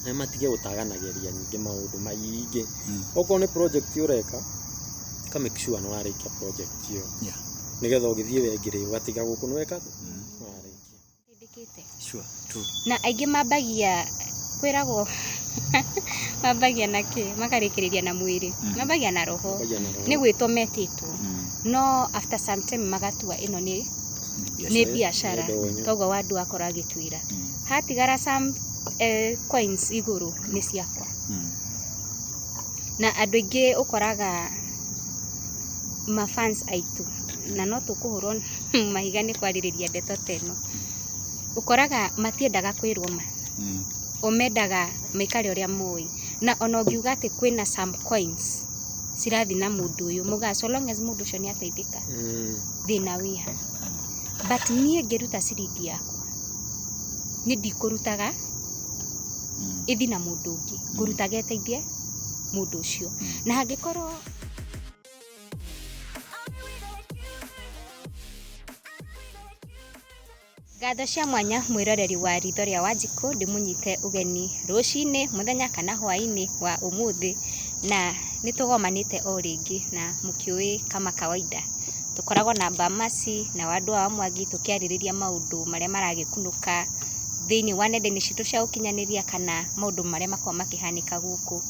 Na matige gũtaganagĩria nyingĩ maũndũ maingĩ. Okorwo nĩ project ũreka, ũka make sure nĩ warĩkia project ĩyo. Nĩgetha ũgĩthiĩ wengĩ rĩ, ũgatiga gũkũ nĩ weka atĩa? Nĩ warĩkia. Ndĩkĩte. Sure, true. Na aingĩ mambagia kwĩragwo mambagia na kĩ makarĩkĩrĩria na mwĩrĩ, mambagia na roho. Mambagia na roho. Nĩ gwĩtwo metĩtwo, no after some time magatua ĩno nĩ biacara. Nĩ ndonyo. Toguo wandu akorwo agĩtwĩra hatigara some coins igũrũ nĩ ciakwa. Na andũ aingĩ ũkoraga mafans aitũ, na no tũkũhũrwo mahiga nĩ kwarĩrĩria ndeto ta ĩno, ũkoraga matiendaga kwĩrwo ma, o mendaga maikare ũrĩa moĩ. Na ona ũngiuga atĩ kwĩna some coins cirathiĩ na mũndũ ũyũ, mugaga so long as mũndũ ũcio nĩ ateithĩka, thĩna wĩha. But niĩ ngĩruta ciringi yakwa, niĩ ndikũrutaga ĩthi na mũndũ ũngĩ, ngũrutaga ĩteithie mũndũ ũcio. Na hangĩkorwo ngatho cia mwanya mwĩroreri wa Ritho rĩa Wanjikũ, ndĩmũnyite ũgeni rũcinĩ, mũthenya kana hwaĩ-inĩ wa ũmũthĩ. Na nĩ tũgomanĩte o rĩngĩ, na mũkĩũĩ kama kawaida tũkoragwo na Bamasi na Wandũ wa Mwangi tũkĩarĩrĩria maũndũ marĩa maragĩkunũka thĩinĩ wa nenda-inĩ citũ cia ũkinyanĩria kana maũndũ marĩa makoragwo makĩhanĩka gũkũ.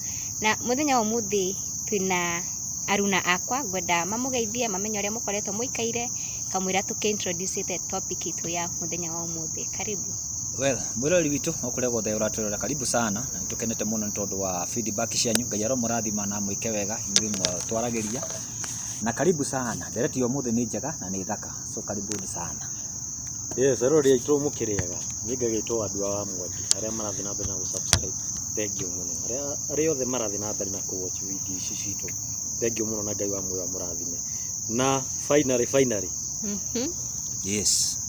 Na mũthenya wa ũmũthĩ twĩna aruna akwa, ngwenda mamũgeithie, mamenye ũrĩa mũkoretwo mũikaire kamwĩra tũkĩ introduce topic itũ ya mũthenya wa ũmũthĩ. Karibu. Well, mwĩroreri witũ o kũrĩa guothe ũratwĩrorera, karibu sana, na nĩtũkenete mũno nĩ tondũ wa feedback cianyu. Ngai aromũrathima na mwĩke wega inyuĩ twaragĩria, na karibu sana. Ndereti ya ũmũthĩ nĩ njega na nĩ thaka, so karibuni sana. Yes, arori aitũ, mũkĩrĩega. Niĩ ngagĩtwo Wandua wa Mwangi. Arĩa marathiĩ na mbere na gũ-subscribe, thank you mũno. Arĩa othe marathiĩ na mbere na kũ-watch video ici citũ, thank you mũno, na Ngai wa muoyo amũrathime. Na finally, finally,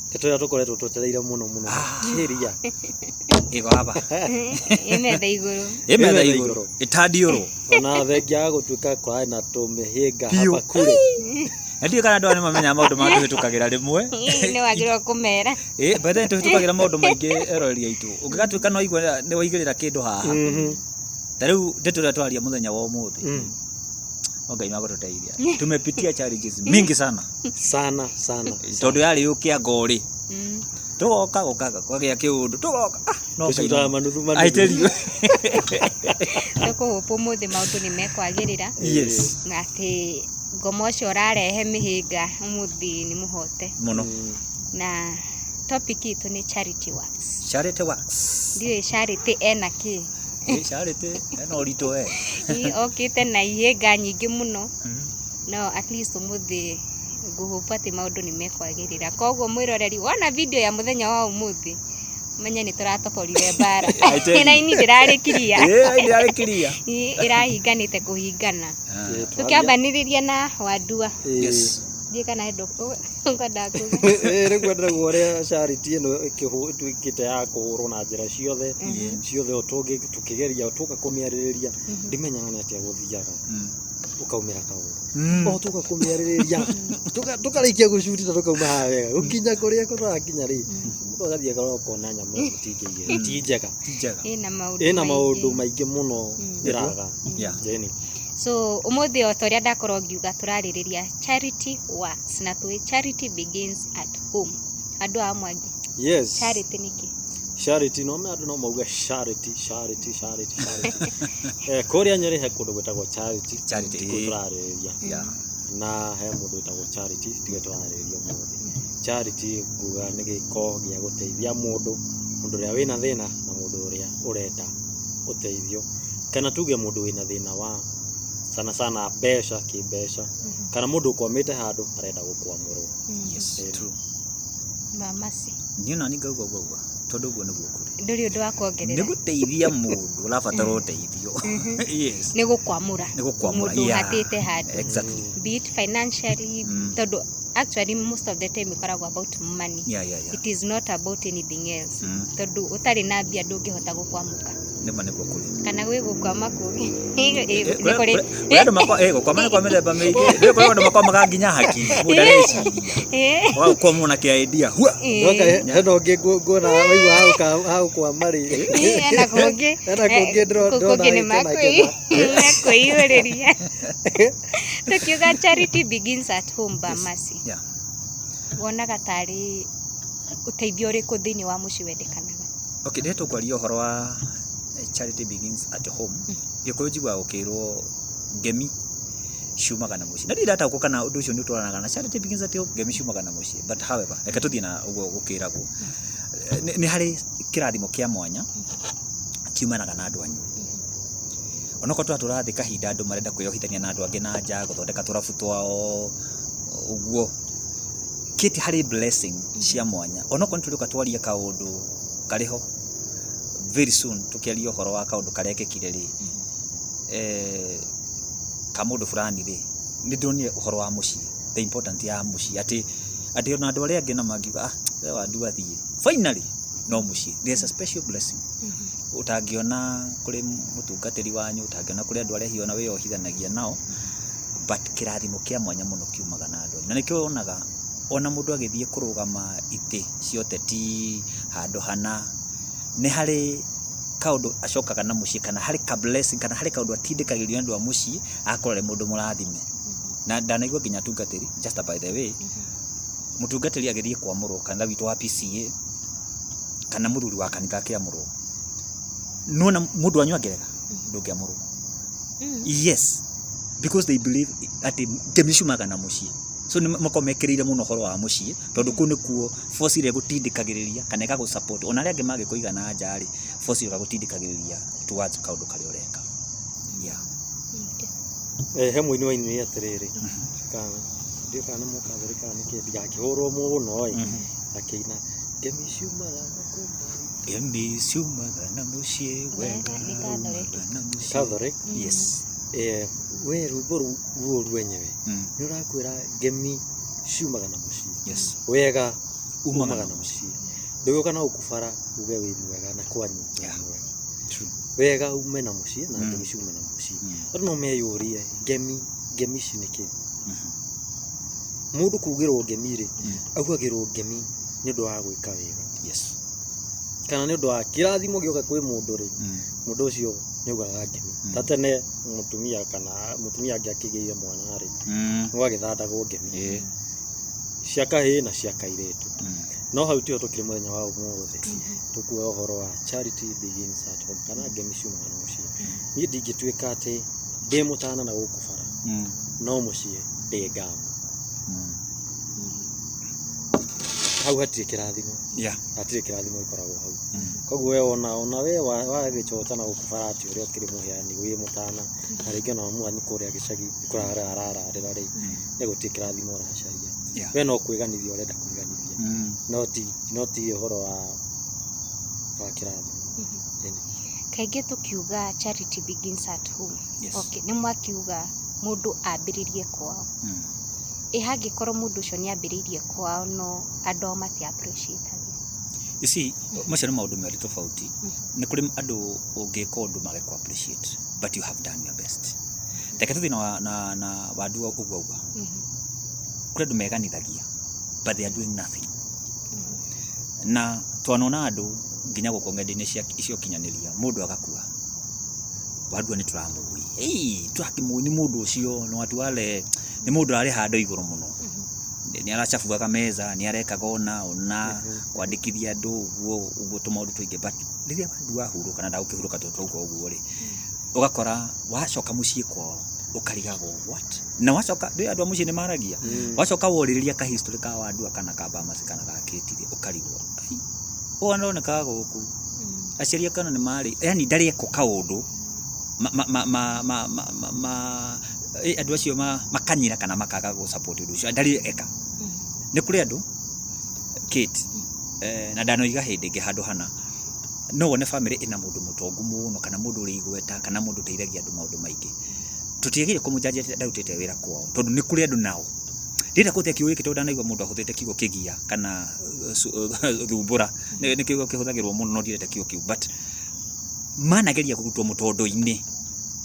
ndeto ĩrĩa tũkoretwo twetereire mũno mũno makĩria ĩgo haba. Ĩ metha igũrũ. Ĩ metha Ĩ metha igũrũ. Igũrũ. Ĩtandiũrwo. Ona thengia ya gũtuĩka kwarĩ na tũmĩhĩnga Biũ. hapa kule. Na ndiũĩ kana andũ aya nĩ mamenyaga maũndũ marĩa tũhĩtũkagĩra rĩmwe. Nĩ wagĩrĩirwo kũmera. Ĩ, by the way, tũhĩtũkagĩra maũndũ maingĩ, eroreri aitũ. Ũngĩgatuĩka no igua nĩ waigĩrĩra kĩndũ haha, ta rĩu ndeto ĩrĩa twaria mũthenya wa ũmũthĩ, no Ngai magũtũteithia. Tumepitia challenges mingi sana. Sana sana. Tondũ yarĩ yũkia ngorĩ, tũgoka gũkaga kwagĩa kĩũndũ, tũgoka, ah, no Ngai. Tũcutaga manuthu manuthu. I tell you. Tũkũhũpa ũmũthĩ maũndũ nĩ mekwagĩrĩra, na atĩ ngoma ũcio ũrarehe mĩhĩnga ũmũthĩ nĩ mũhote. Mũno. Na topic itũ nĩ charity works. Charity works. Ndiũĩ charity ena kĩ. Ĩ, charity ena ũritũ we. Ĩ, okĩte na ihĩnga nyingĩ mũno, no at least ũmũthĩ ngũhũpa atĩ maũndũ nĩ mekwagĩrĩra. Koguo mwĩroreri, wona video ya mũthenya wa ũmũthĩ, menye nĩ tũratoborire mbara. I tell you. Raini ndĩrarĩkiria. Ĩ, raini ndĩrarĩkiria. Ĩ, ĩrahinganĩte kũhingana. Tũkĩambanĩrĩria na Wandua, ndiĩ kana he ũndũ ũkwendaga kuga. Rĩu ngwendaga ũrĩa charity ĩno ĩtuĩkĩte ya kũhũrwo na njĩra ciothe ciothe, o tũkĩgeria tũka kũmĩarĩrĩria, ndimenyaga nĩ atĩa gũthiaga ũkaumĩra kaũndũ, o tũka kũmĩarĩrĩria, tũkarĩkia gũcuti na tũkauma haha wega, gũkinya kũrĩa tũrakinya rĩ, mũndũ agathiĩ akarora ũkona nyamũ ĩyo ti njega, ti njega. Ti njega. Ĩna maũndũ Ĩna maũndũ maingĩ. Maingĩ mũno ĩraga. Ĩni. So ũmũthĩ, o ta ũrĩa ndakorwo ngiuga, tũrarĩrĩria charity works, na tũĩ charity begins at home. Andũ a Mwangi, charity nĩkĩ? Charity, no andũ no mauge charity, charity, charity, charity. Kũrĩa Nyĩrĩ he kũndũ gwĩtagwo Charity. Charity, Tikuo ĩĩ. tũrarĩrĩria. Na he mũndũ wĩtagwo Charity, tiwe tũrarĩrĩria ũmũthĩ. Charity nguga nĩ gĩko gĩa gũteithia mũndũ, mũndũ ũrĩa wĩna thĩna na mũndũ ũrĩa ũrenda ũteithio, kana tuge mũndũ wĩna thĩna wa sana sana mbeca, kĩmbeca, kana mũndũ ũkwamĩte handũ arenda gũkwamũrwo. Yes, true. Mamasi. Niĩ ona niĩ ngauga ũguo ũguo tondũ ũguo nĩguo kũrĩ. Ndũrĩ ũndũ wa Nĩ kuongerera. gũteithia mũndũ ũrabatara ũteithio, yes. Nĩ gũkwamũra Nĩ gũkwamũra. Mũndũ ũhatĩte handũ, be it financially, tondũ Actually, most of the time ĩkoragwo about money. It is not about anything else, tondũ ũtarĩ na mbia ndũngĩhota gũkwamũka. Nĩma nĩkuo kũrĩ. Kana gwĩ gũkwama kũngĩ? Nĩ kũrĩ. Kũrĩ andũ gũkwama nĩ kwa mĩthemba mĩingĩ. Nĩ kũrĩ andũ makwamaga nginya hakiri, mũndũ ndareciria, ũgakwamwo na kĩidea hua. Ndoka hena ũngĩ nguona waigua hau kwama rĩ. Hena kũngĩ. Hena kũngĩ ndĩrona kũngĩ nĩ agĩkena kena. Makwĩiyũrĩria. Tũkiuga charity begins at home, Bamasi, wonaga tarĩ ũteithio ũrĩkũ thĩinĩ wa mũciĩ wendekanaga? Okay, rĩrĩa tũkwaria ũhoro wa charity begins at home, Gĩkũyũ njiguaga gũkĩrwo ngemi ciumaga na mũciĩ, na ndirĩ ndataũkwo kana ũndũ ũcio nĩ ũtwaranaga na charity begins at home, ngemi ciumaga na mũciĩ. But however, reke tũthiĩ na ũguo gũkĩragwo. Nĩ harĩ kĩrathimo kĩa mwanya kiumanaga na andũ anyu, onokorwo tũratũrathiĩ kahinda andũ marenda kwĩyohithania na andũ angĩ na nja, gũthondeka tũrabu twao ũguo kĩti. Harĩ blessing cia mwanya, onokorwo nĩ tũrĩũka twarie kaũndũ karĩ ho very soon, tũkĩaria ũhoro wa kaũndũ karekĩkire rĩ, ka mũndũ fulani rĩ, nĩ ndonire ũhoro wa mũciĩ, the important ya mũciĩ, atĩ ona andũ arĩa angĩ na mangiuga, "Ah, we wandu athiĩ," finally no mũciĩ there's a special blessing ũtangĩona kũrĩ mũtungatĩri wanyu, ũtangĩona kũrĩ andũ arĩa hihi ona wĩyohithanagia nao, but kĩrathimo kĩa mwanya mũno kiumaga na andũ anyu. Na nĩkĩo wonaga ona mũndũ agĩthiĩ kũrũgama itĩ cia ũteti handũ hana, nĩ harĩ kaũndũ acokaga na mũciĩ, kana harĩ ka blessing, kana harĩ kaũndũ atindĩkagĩrĩrio nĩ andũ a mũciĩ agakorwo arĩ mũndũ mũrathime. Na ndanaigua nginya atungatĩri, just by the way, mũtungatĩri agĩthiĩ kwamũrwo kanitha witũ wa PCA, kana mũthuri wa kanitha akĩamũrwo, nona mũndũ wanyu angĩrega, ndũngĩamũrwo. Yes, because they believe atĩ ngemi ciumaga na mũciĩ, so nĩ makoragwo mekĩrĩire mũno ũhoro wa mũciĩ, tondũ kũu nĩkuo force ĩrĩa ĩgũtindĩkagĩrĩria kana ĩgagũ support. Ona arĩa angĩ mangĩkũiga na nja rĩ, force ĩyo ĩgagũtindĩkagĩrĩria towards kaũndũ karĩa ũreka, yeah. He mũini wainire atĩrĩrĩ, kana ndiũ kana nĩ mũkathori kana nĩkĩ, ndigakĩhũrwo mũno ĩ, akĩina ngemi ciumaga na kũma. Ngemi ciumaga na mũciĩ, wega Nĩ Catholic. umaga na mũciĩ. Catholic. Yes. We rwĩmbo rũu ruo rwenyewe nĩ ũrakwĩra ngemi ciumaga na mũciĩ, wega umaga umaga na na mũciĩ. Ndũgĩũka na gũkũ bara uge wĩ mwega na kwanyu wĩ mwega. True. Wega ume na mũciĩ na ngemi ciume na mũciĩ. Andũ no meyũrie, ngemi ici nĩ kĩ? Mũndũ kugĩrwo ngemi rĩ, augagĩrwo ngemi nĩ ũndũ wa gwĩka wega kana nĩ ũndũ wa kĩrathimo gĩoka kwĩ mũndũ rĩ, mũndũ ũcio nĩ augaga ngemi. Ta tene mũtumia kana mũtumia angĩakĩgĩire mwana rĩ, nĩ gwagĩthandagwo ngemi cia kahĩĩ na cia kairĩtu. No hau tiho tũkĩrĩ mũthenya wa ũmũthĩ, tũkuoya ũhoro wa charity begins at home, kana ngemi ciumaga na mũciĩ. Niĩ ndingĩtuĩka atĩ ndĩ mũtana na gũkũ bara, no mũciĩ ndĩ ngamu, hau hatirĩ kĩrathimo. Hatirĩ kĩrathimo gĩkoragwo hau. Koguo we ona we wagĩchota na gũkũ bara atĩ ũrĩa ũkĩrĩ mũheani, wĩ mũtana, na rĩngĩ ona mamu wanyu kũrĩa gĩcagi kũrĩa arararĩra rĩ, we gũtirĩ kĩrathimo ũracaria. We no kwĩganithia ũrenda kwĩganithia, no ti ũhoro wa kĩrathimo. Ĩni. Kaingĩ tũkiuga charity begins at home, okay, nĩ mwakiuga mũndũ ambĩrĩrie kwao. Ĩ hangĩkorwo mũndũ ũcio nĩ ambĩrĩirie kwao no andũ ao mati appreciate? You see, macio nĩ maũndũ merĩ tofauti. Nĩ kũrĩ andũ ũngĩka ũndũ mage kũ appreciate, but you have done your best. Reke tũthiĩ na wandu ũguo auga, kũrĩ andũ meganithagia but they are doing nothing. Na twanona andũ nginya gũkũ ng'enda-inĩ cia ũkinyanĩria, mũndũ agakua, wandua nĩ tũramũĩ, hey, tũrakĩmũĩ nĩ mũndũ ũcio, nĩ watu wale, nĩ mũndũ arĩ handũ igũrũ mũno, nĩ arachafuaga meza, nĩ arekaga ũna kwandĩkithia andũ ũguo ũguo, tũmaũndũ tũingĩ. But rĩrĩa wandua ahurũka, na ndagũkĩhurũka tondũ twauga ũguo rĩ, ũgakora wacoka mũciĩ kwao ũkarigagwo what, na wacoka ndũĩ andũ a mũciĩ nĩ maragia, wacoka worĩrĩria ka history ka wandua kana ka Bamasi kana ga Kĩtiri, ũkarigwo, "Ai, ũũ aronekaga gũkũ aciari ake ona nĩ marĩ, yani ndarĩ eko kaũndũ ma ma ma ma ma ma ma ma andũ acio makanyira kana makaga gũ support ũndũ ũcio ndarĩ eka." Nĩ kũrĩ andũ, Kate, na ndanoiga hĩndĩ ĩngĩ handũ hana, no wone family ĩna mũndũ mũtongu mũno, kana mũndũ ũrĩ igweta, kana mũndũ ũteithagia andũ maũndũ maingĩ. Tũtiagĩrĩire kũmũjudge atĩ ndarutĩte wĩra kwao, tondũ nĩ kũrĩ andũ nao. Ndĩrenda kũhũthĩra kiugo gĩkĩ tondũ ndanaigua mũndũ ahũthĩrĩte kiugo kĩgia kana thumbũra. Nĩ kiugo kĩhũthagĩrwo mũno no ndiendete kiugo kĩu, but manageria kũrutwo mũtondo-inĩ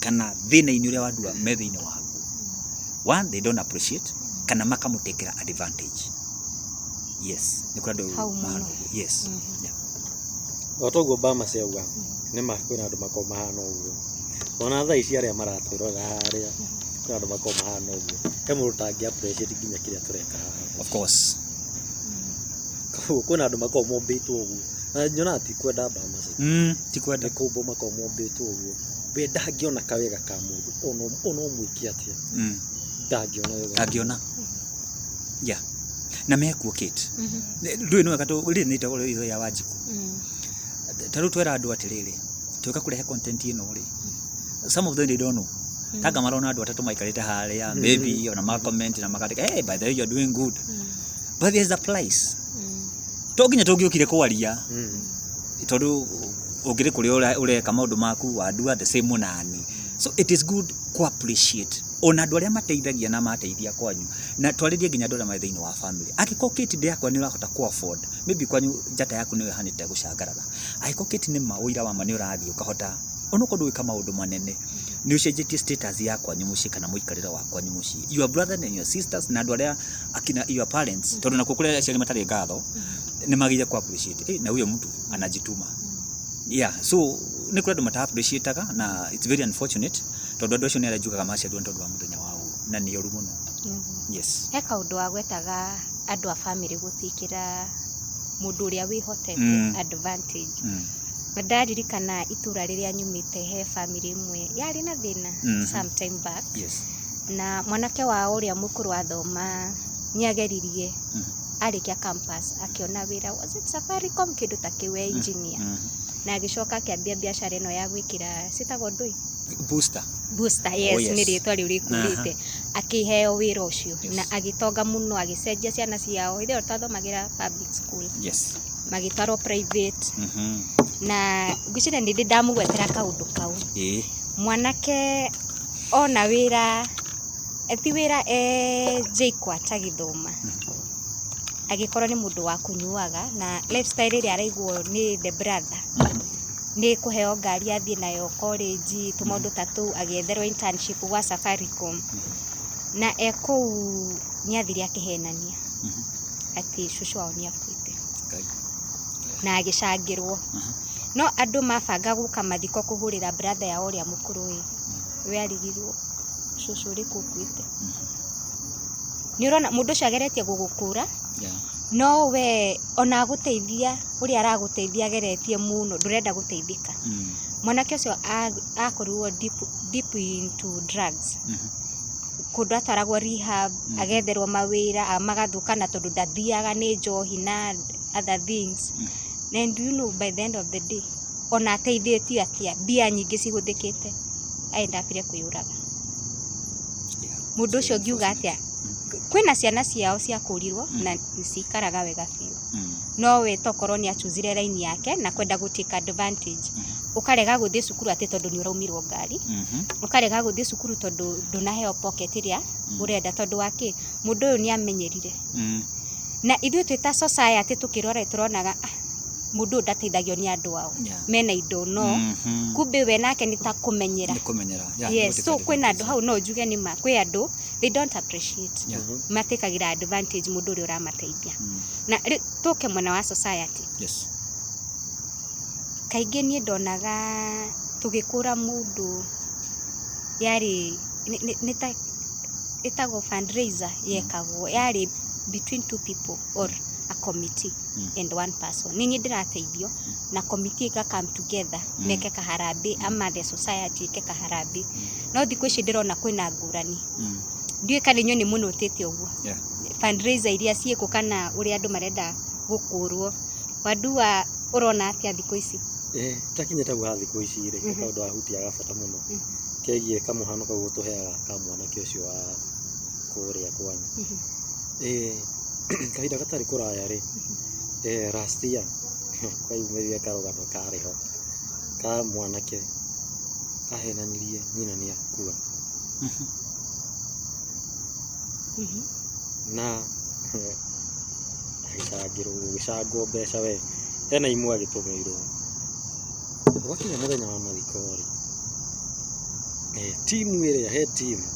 kana thĩna-inĩ ũrĩa wandua me thĩinĩ waguo. One, they don't appreciate kana makamũtekera advantage. Yes, nĩ kũrĩ andũ Hau mũno. mahana ũguo. Yes. Yeah. O toguo Obama ciauga nĩ ma kwĩna andũ makoragwo mahana ũguo. Ona thaa ici arĩa maratwĩrorera harĩa kwĩna andũ makoragwo mahana ũguo. He mũndũ ũtangĩ appreciate nginya kĩrĩa tũreka haha. Of course. Koguo kwĩna andũ makoragwo mombĩtwo ũguo. Na nyonaga ti kwenda Obama ci. Ti kwenda. Nĩ kũmbwo makoragwo mombĩtwo ũguo. We ndangĩona kawega ka mũndũ ona ũmwĩke atĩa. Ndangĩona wega. Ndangĩona. Yeah. Na mekuo Kate. Ndũĩ nĩ wega rĩrĩ nĩ ĩtagwo ritho rĩa Wanjikũ. Ta rĩu twera andũ atĩrĩrĩ, twĩka kũrehe content ĩno rĩ, some of them they don't know. Tanga marona andũ atatũ maikarĩte harĩa, maybe ona ma comment na makandĩka, "Hey, by the way, you're doing good." But there's a place. To nginya tũngĩokire kwaria, tondũ ũngĩrĩ kũrĩa ũreka maũndũ maku, wandua the same nani. So it is good ku appreciate ona andũ arĩa mateithagia na mateithia kwanyu, na twarĩrie nginya andũ arĩa marĩ thĩinĩ wa family. Angĩkorwo Kate ndĩ yakwa nĩ ũrahota ku afford, maybe kwanyu njata yaku nĩyo ĩhanĩte gũcangarara. Angĩkorwo Kate nĩ ma ũira wa ma nĩ ũrathiĩ ũkahota onokorwo ndũgwĩka maũndũ manene, nĩ ũcenjetie status ya kwanyu mũciĩ kana mũikarĩre wa kwanyu mũciĩ. Your brother and your sisters na andũ arĩa akina your parents, tondũ nakuo kũrĩ aciari matarĩ ngatho, nĩ magĩrĩire ku appreciate, eh, na huyo mtu anajituma. Yeah, so nĩ kũrĩ andũ mata appreciate-aga na it's very unfortunate tondũ andũ acio nĩ arĩa njugaga maciarirwo nĩ tondũ wa mũthenya wa ũru na nĩ ũru mũno. Yes. He kaũndũ wagwetaga andũ a family gũtikĩra mũndũ ũrĩa wĩhotete advantage. Na ndaririkana itũra rĩrĩa nyumĩte he family ĩmwe yarĩ na thĩna some time back. Na mwanake wao ũrĩa mũkũrũ athoma nĩ ageririe arĩkia campus akĩona wĩra, was it Safaricom, kĩndũ ta kĩu, engineer. Na agĩcoka akĩambia biacara ĩno ya gwĩkĩra ciĩtagwo ndũi? Booster. Booster, yes. Oh, yes. Nĩ rĩtwa rĩu rĩkũrĩte. Akĩheo wĩra ũcio na agĩtonga mũno, agĩcenjia ciana ciao. Hĩndĩ ĩyo twathomagĩra public school. Magĩtwarwo private. Na ngwĩciria nĩ ndĩ ndamũgwetera kaũndũ kau. Mwanake ona wĩra, ti wĩra, JKUAT agĩthoma. Agĩkorwo nĩ mũndũ wa kũnyuaga na lifestyle ĩrĩa araiguo nĩ the brother. Nĩ kũheo ngari athiĩ nayo college, tũmaũndũ ta tũu, agĩetherwo internship gwa Safaricom. Na e kũu nĩ athire akĩhenania atĩ cũcũ wao nĩ akuĩte. Na agĩcangĩrwo. No andũ mabanga gũka mathiko kũhũrĩra brother yao ũrĩa mũkũrũ ĩ, we arigirwo cũcũ ũrĩkũ ũkuĩte. Nĩ ũrona mũndũ ũcio ageretie gũgũkũra, no we ona agũteithia ũrĩa aragũteithia ageretie mũno, ndũrenda gũteithĩka. Mwanake ũcio akorirwo deep, deep into drugs. Kũndũ atwaragwo rehab, agetherwo mawĩra, magathũkana tondũ ndathiaga nĩ njohi na other things. And you know by the end of the day, ona ateithĩtio atĩa, mbia nyingĩ cihũthĩkĩte, aendapire kwĩyũraga. Mũndũ ũcio ngiuga atĩa, kwĩna ciana ciao ciakũrirwo na nĩcikaraga wega biũ. No we tokorwo nĩ achuzire line yake na kwenda gũ take advantage. Ũkarega gũthiĩ cukuru atĩ tondũ nĩ ũraumirwo ngari. Ũkarega gũthiĩ cukuru tondũ ndũnaheo pocket ĩrĩa ũrenda, tondũ wa kĩ? Mũndũ ũyũ nĩ amenyerire. Na ithuĩ twĩ ta society tũkĩrora tũronaga, ah, mũndũ ũyũ ndateithagio nĩ andũ ao. Mena indo no kumbe we nake nĩ ta kũmenyera. Nĩ kũmenyera. Yeah, Yes, nĩ so gũtake kwĩna andũ advantage. hau no njuge nĩ ma, kwĩ andũ they don't appreciate. Matekagĩra advantage mũndũ ũrĩa ũramateithia. Na rĩu tũke mwena wa society. Kaingĩ niĩ ndonaga tũgĩkũra mũndũ yarĩ nĩ ta ĩtagwo fundraiser yekagwo, yarĩ between two people or a committee and one person. Nĩ niĩ ndĩrateithio na committee ĩga come together meke kaharambĩ ama the society ĩke kaharambĩ. No thikũ ici ndĩrona kwĩna ngũrani. Ndiũĩ kana inyuĩ nĩ mũnotĩte ũguo. Fundraiser iria ciĩkwo kana ũrĩa andũ marenda gũkũrwo. Wandua ũrona atĩa thikũ ici? Takinyĩte hau ha thikũ ici rĩ, he kaũndũ wahutia ga bata mũno kegiĩ kamũhano kau ũtũheaga ka mwanake ũcio wa kũrĩa kwanyu. Kahinda gatarĩ kũraya rĩ, last year kwaumĩrire karũgano karĩ ho ka mwanake ahenanirie nyina nĩ akua. Na agĩcangĩrwo, gũgĩcangwo mbeca we, hena imwe agĩtũmĩirwo. Gwakinya mũthenya wa mathiko rĩ, timu ĩrĩa, he timu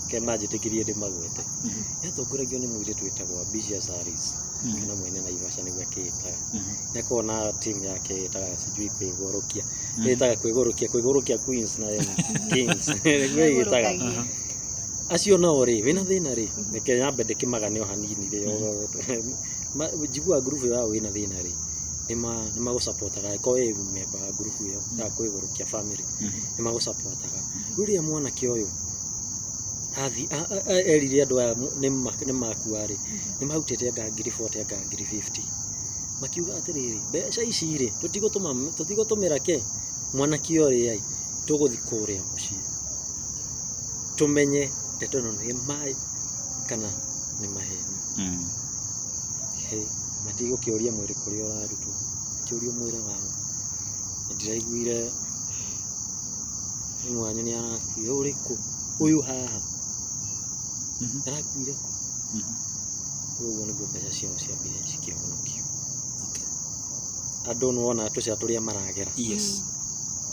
ke manjĩtĩkĩrie ndĩmagwete, yatongoragio nĩ mũirĩtu wĩtagwo Ambitious Alice, kana mwene Naivasha nĩguo akĩĩtaga. Nĩakoragwo na timu yake ĩtaga sijui kwĩgũrũkia, ĩtaga kwĩgũrũkia, kwĩgũrũkia Queens na Kings nĩguo ĩgĩtaga. Acio nao rĩ, wĩna thĩna rĩ, reke nyambe ndĩkĩmagane o hanini rĩ, njiguaga ngurubu yao wĩna thĩna rĩ, nĩmagũcapotaga angĩkorwo wĩ memba wa ngurubu ĩyo ya kwĩgũrũkia family, nĩmagũcapotaga. Rĩu rĩrĩa mwanake ũyũ erire andũ aya nĩmakua rĩ, nĩmarutĩte anga ngiri 40 anga ngiri 50. Makiuga atĩrĩrĩ, mbeca ici rĩ, tũtigũtũmĩra kĩ mwanake ũrĩa ĩ, tũgũthiĩ kũrĩa mũciĩ tũmenye ndeto ĩno nĩ ma kana nĩ maheni. Matigũkĩũria mwĩrĩ kũrĩa ũrarutwo, makĩũrio mwĩrĩ wao, ndĩraiguire mami wanyu nĩ arakuire, ũrĩkũ? Ũyũ haha. Arakuire kũ? Rĩu ũguo nĩguo mbeca ciao ciambire cikĩhonokio. Andũ nĩ wona tũcĩra tũrĩa maragera.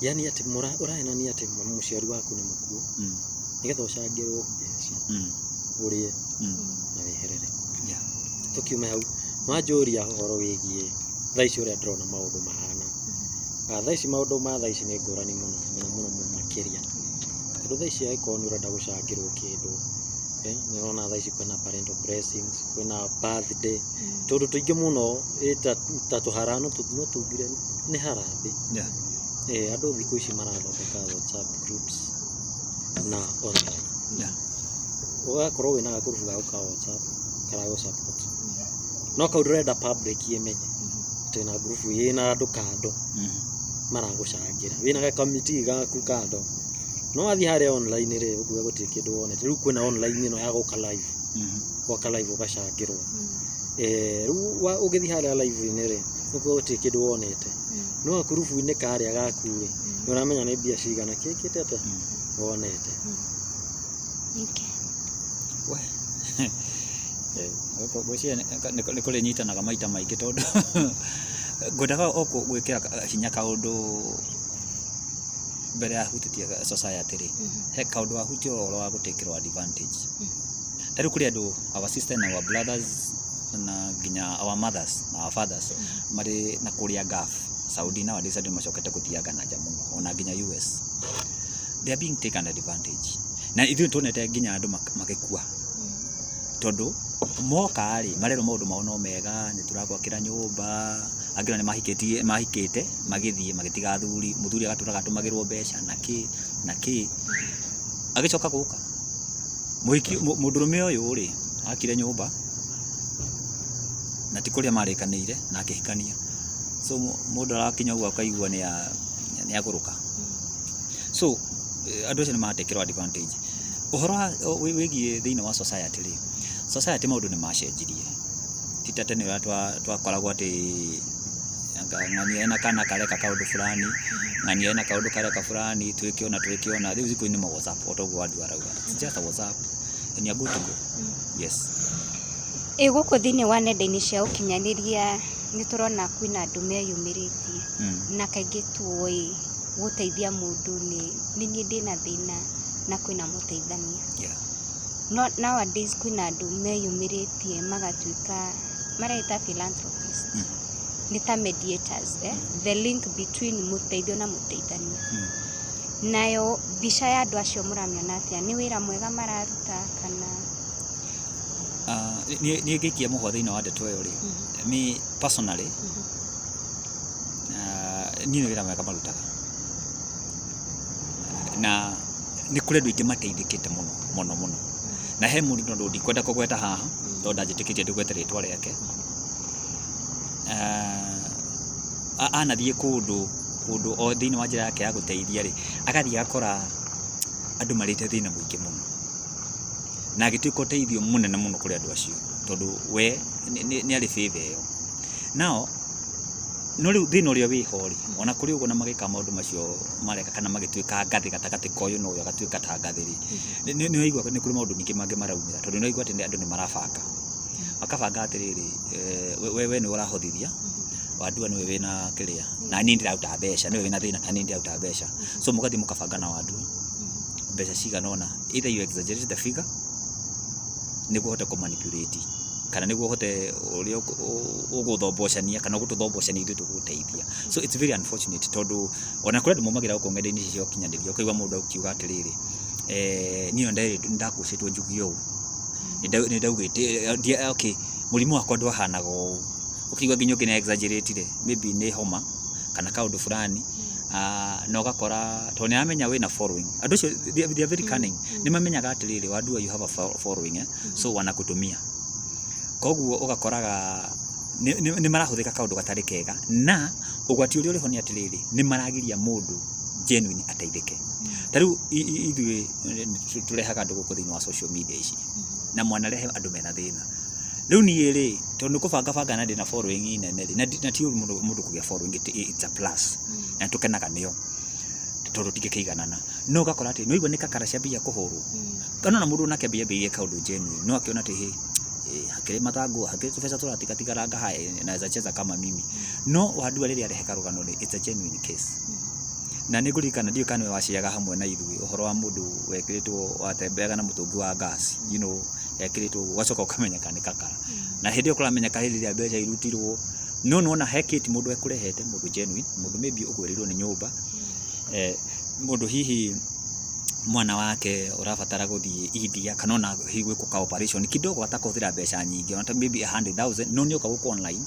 Yani atĩ ũrahenania atĩ mũciari waku nĩ mũkuũ, nĩgetha ũcangĩrwo mbeca, ũrĩe na weherere. Tũkiume hau, wanjũria ũhoro wĩgiĩ thaa ici ũrĩa ndĩrona maũndũ mahana. Thaa ici maũndũ ma thaa ici nĩ ngũrani mũno mũno mũno mũno makĩria. Tondũ thaa ici angĩkorwo nĩ ũrenda gũcangĩrwo kĩndũ, nĩ ũrona thaa ici kwĩna parental blessings, kwĩna birthday, tũndũ tũingĩ mũno ta tũhara no tungire nĩ harambee. Andũ thikũ ici marathondeka WhatsApp groups na online. Ũgakorwo wĩna gakurubu gaku ka WhatsApp karagũ support. No kau ndũrenda public ĩmenye atĩ wĩna ngurubu ĩna andũ kando maragũcangĩra. Wĩna gakamiti gaku kando. No wathiĩ harĩa online rĩ, ũkuga gũtirĩ kĩndũ wonete. Rĩu kwĩna online ĩno ya gũka live. Gwaka live ũgacangĩrwo. Rĩu ũgĩthiĩ harĩa live-inĩ rĩ, ũkuga gũtirĩ kĩndũ wonete. No gakurubu-inĩ karĩa gaku rĩ, nĩ ũramenya nĩ mbia cigana kĩkĩte atĩa wonete. We ngwĩciria nĩ kũrĩnyitanaga maita maingĩ tondũ ngwendaga o gwĩkĩra hinya kaũndũ mbere ya hutĩtie society rĩ, he kaũndũ wahutia ũhoro wa gũtĩkĩrwo advantage. Ta rĩu kũrĩ andũ our sister and our brothers na nginya our mothers na our fathers marĩ na kũrĩa Gulf, Saudi nowadays andũ nĩ macokete gũthianga na nja mũno ona nginya US. They are being taken advantage. Na ithuĩ tuonete nginya andũ magĩkua tondũ moka rĩ marerwo maũndũ mao no mega, nĩ tũragwakĩra nyũmba, angĩ ona nĩ mahikĩtie mahikĩte magĩthiĩ magĩtiga athuri, mũthuri agatũraga atũmagĩrwo mbeca na kĩ na kĩ, agĩcoka gũka mũhiki mũndũrũme ũyũ rĩ akire nyũmba na ti kũrĩa marĩkanĩire na akĩhikania, so mũndũ arakinya ũguo akaigua nĩ agũrũka. So andũ acio nĩ matekĩrwo advantage. Ũhoro wĩgiĩ thĩinĩ wa society rĩ, society maũndũ nĩ macenjirie, ti ta tene ũrĩa twakoragwo atĩ ng'ania ena kana kareka kaũndũ fulani, ng'ania ena kaũndũ kareka fulani, twĩke ũna twĩke ũna, rĩu thikũ ici nĩ ma WhatsApp o ta ũguo andũ arauga, it's just a WhatsApp and you are good to go, yes. Ĩ gũkũ thĩinĩ wa nenda-inĩ cia ũkinyanĩria nĩ tũrona kwĩna andũ meyumĩrĩtie na kaingĩ tuoĩ gũteithia mũndũ nĩ niĩ ndĩna thĩna na kwĩna mũteithania. No nowadays kwĩna andũ meyumĩrĩtie magatuĩka mareĩta philanthropist nĩ ta mediators eh? The link between mũteithio na mũteithania. Nayo mbica ya andũ acio mũramĩona atĩa? Nĩ wĩra mwega mararuta kana? Niĩ ngĩikia mũhwa thĩinĩ wa ndeto ĩyo rĩ, me personally, niĩ nĩ wĩra mwega marutaga na nĩ kũrĩ andũ aingĩ mateithĩkĩte mũno mũno mũno, na he mũndũ tondũ ndikwenda kũgweta haha tondũ ndanjĩtĩkĩtie ndĩgwete rĩtwa rĩake, anathiĩ kũndũ kũndũ o thĩinĩ wa njĩra yake ya gũteithia rĩ, agathiĩ agakora andũ marĩte thĩna mũingĩ mũno, na agĩtuĩka ũteithio mũnene mũno kũrĩ andũ acio tondũ we nĩ arĩ favor ĩyo. Now No rĩu thĩna ũrĩa wĩho rĩ, ona kũrĩ ũguo na magĩka maũndũ macio mareka kana magĩtuĩka ngathĩ gatagatĩ ka ũyũ na ũyũ agatuĩka ta ngathĩ rĩ, nĩ ũraigua nĩ kũrĩ maũndũ ningĩ mangĩ maraumĩra tondũ nĩ ũraigua atĩ andũ nĩ marabanga. Makabanga atĩrĩrĩ, we nĩwe ũrahothithia, Wandua nĩwe wĩna kĩrĩa, na niĩ ndĩraruta mbeca, nĩwe wĩna thĩna na niĩ ndĩraruta mbeca. So mũgathiĩ mũkabanga na Wandua mbeca cigana ũna, either you exaggerate the figure nĩguo ũhote kũ manipulate kana nĩguo ũhote ũrĩa ũgũthombocania kana ũgũtũthombocania ithuĩ tũgũteithia. So it's very unfortunate tondũ ona kũrĩ andũ maumagĩra gũkũ ng'enda-inĩ ici cia ũkinyanĩria ũkaigua mũndũ akiuga atĩrĩrĩ, niĩ nĩ ndakucĩtwo njuge ũũ, nĩ ndaugĩte, okay, mũrimũ wakwa ndwahanaga ũũ, ũkaigua nginya ũngĩ nĩ exaggerate maybe nĩ homa kana kaũndũ fulani, na ũgakora tondũ nĩ aramenya wĩna following. Andũ acio they are very cunning. Nĩ mamenyaga atĩrĩrĩ, Wandua you have a following, eh? So wanakutumia. Koguo ũgakoraga nĩ marahũthĩka kaũndũ gatarĩ kega na ũgwati ũrĩa ũrĩho nĩ atĩrĩrĩ, nĩ maragiria mũndũ genuine ateithĩke. Ta rĩu ithuĩ tũrehaga andũ gũkũ thĩinĩ wa social media ici na mwanarehe andũ mena thĩna. Rĩu niĩ rĩ, tondũ nĩ kũbanga banga na ndĩna following nene rĩ, na ti ũru mũndũ kũgĩa following, it's a plus na tũkenaga nĩyo tondũ tingĩkĩiganana. No ũgakora atĩ nĩ waigua nĩ kakara ciambia kũhũrwo, kana ona mũndũ onake ambia kaũndũ genuine, no akĩona atĩ hĩ, hakĩrĩ mathangũ, hakĩrĩ tũbeca tũratigatigara haha, naweza cheza kama mimi. No Wandua rĩrĩa arehe karũgano rĩ, it's a genuine case. Na nĩ ngũririkana ndiũĩ kana nĩwe waciaga hamwe na ithuĩ ũhoro wa mũndũ wekĩrĩtwo watembeaga na mũtũngi wa gas, ekĩrĩtwo ũguo ũgacoka ũkamenyeka nĩ kakara. Na hĩndĩ ĩyo kũramenyeka hĩndĩ ĩrĩa mbeca irutirwo, no nĩwona he kĩti mũndũ ekũrehete, mũndũ genuine, mũndũ maybe ũgwĩrĩirwo nĩ nyũmba, mũndũ hihi mwana wake ũrabatara gũthiĩ India kana ona hihi gwĩkwo ka operation kidogo gatakũhũthĩra mbeca nyingĩ, ona ta maybe 100,000, no nĩoka gũkũ online.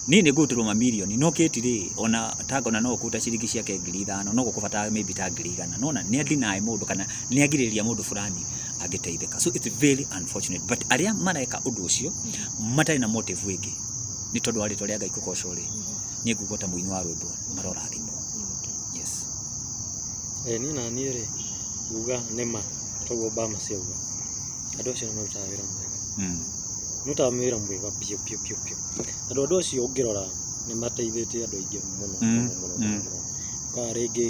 Niĩ nĩ ngũrutĩrwo mamirioni no Kate rĩ, ona tangona no ũkũruta ciringi ciake 5,000 no gũkũbatara maybe ta 100,000. Nĩwona nĩ a deny mũndũ kana nĩ agirĩrĩria mũndũ fulani angĩteithĩka. So it's very unfortunate but arĩa mareka ũndũ ũcio matarĩ na motive ĩngĩ nĩ tondũ wa rĩtwa rĩa Ngai kũgocwo rĩ, niĩ nguga ta mũini wa rwĩmbo marorathimwo. Yes. Niĩ na niĩ rĩ, nguga nĩ ma toguo Obama ciauga, andũ acio nĩ marutaga wĩra mwega. Marutaga wĩra mwega biũ biũ biũ biũ. Tondũ andũ acio ũngĩrora nĩ mateithĩtie andũ aingĩ mũno mũno mũno mũno mũno. Ũkoraga rĩngĩ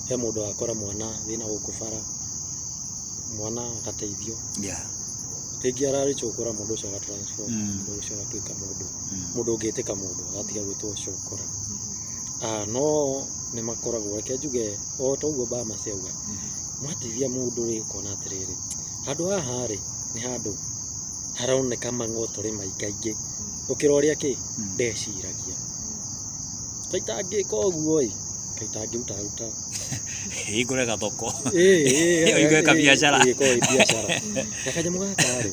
he mũndũ wakora mwana wĩna gũkũ bara, mwana agateithio. Rĩngĩ ararĩ cũkũra mũndũ ũcio aga transform, mũndũ ũcio agatuĩka mũndũ, mũndũ ũngĩtĩka mũndũ agatiga gwĩtwo cũkũra. No nĩ makoragwo, reke njuge o ta ũguo Obama ciauga, mwateithia mũndũ rĩ, ũkona atĩrĩrĩ, handũ haha rĩ, nĩ handũ haroneka mang'oto rĩ maingaingĩ gũkĩra ũrĩa kĩ ndeciragia. Kaĩ itangĩka ũguo ĩ, kaĩ itangĩruta ruta. Hingũre gathoko. Ũhingũre kabiacara. Ĩkorwo ĩ biacara. Na kanyamũ gaka rĩ,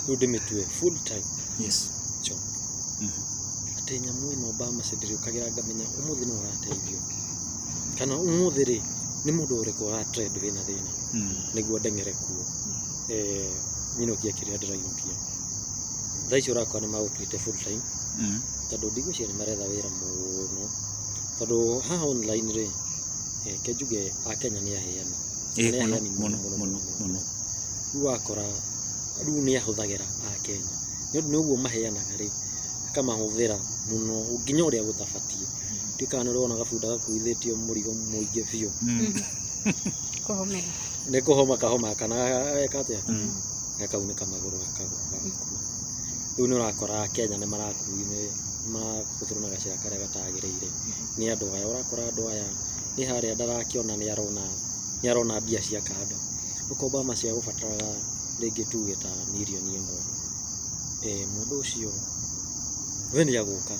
rĩu ndĩmĩtue full time job. Atĩ nyamũ ĩno Obama ndĩrĩũkagĩra ngamenya ũmũthĩ nũ ũrateithio. Kana ũmũthĩ rĩ, nĩ mũndũ ũrĩkũ ũra trend wĩna thĩna nĩguo ndeng'ere kuo nyinũkie kĩrĩa ndĩrainũkia. Thaa ici ũrakora nĩ magũtuĩte full time tondũ ndigwĩciria nĩ maretha wĩra mũno. Tondũ haha online rĩ, reke njuge akenya nĩ aheani. Nĩ aheani mũno mũno mũno mũno. Rĩu wakora rĩu nĩ ahũthagĩra akenya. Nĩ ũndũ nĩ ũguo maheanaga rĩ, akamahũthĩra mũno nginya ũrĩa gũtabatiĩ. Ndiũĩ kana nĩ ũrona gabunda gakuithĩtio mũrigo mũingĩ biũ. Kũhomera. Nĩ kũhoma kahoma kana geka atĩa? Gakaunĩka magũrũ gakagwa gagakua. Rĩu nĩ ũrakora Akenya nĩ marahũthĩrwo na gacĩra karĩa gatagĩrĩire nĩ andũ aya. Ũrakora andũ aya nĩ harĩa ndarakĩona nĩ arona nĩ arona mbia cia kando. Ũkomba Obama agũbataraga rĩngĩ tuge ta 1 mirioni. Mũndũ ũcio we nĩ agũka.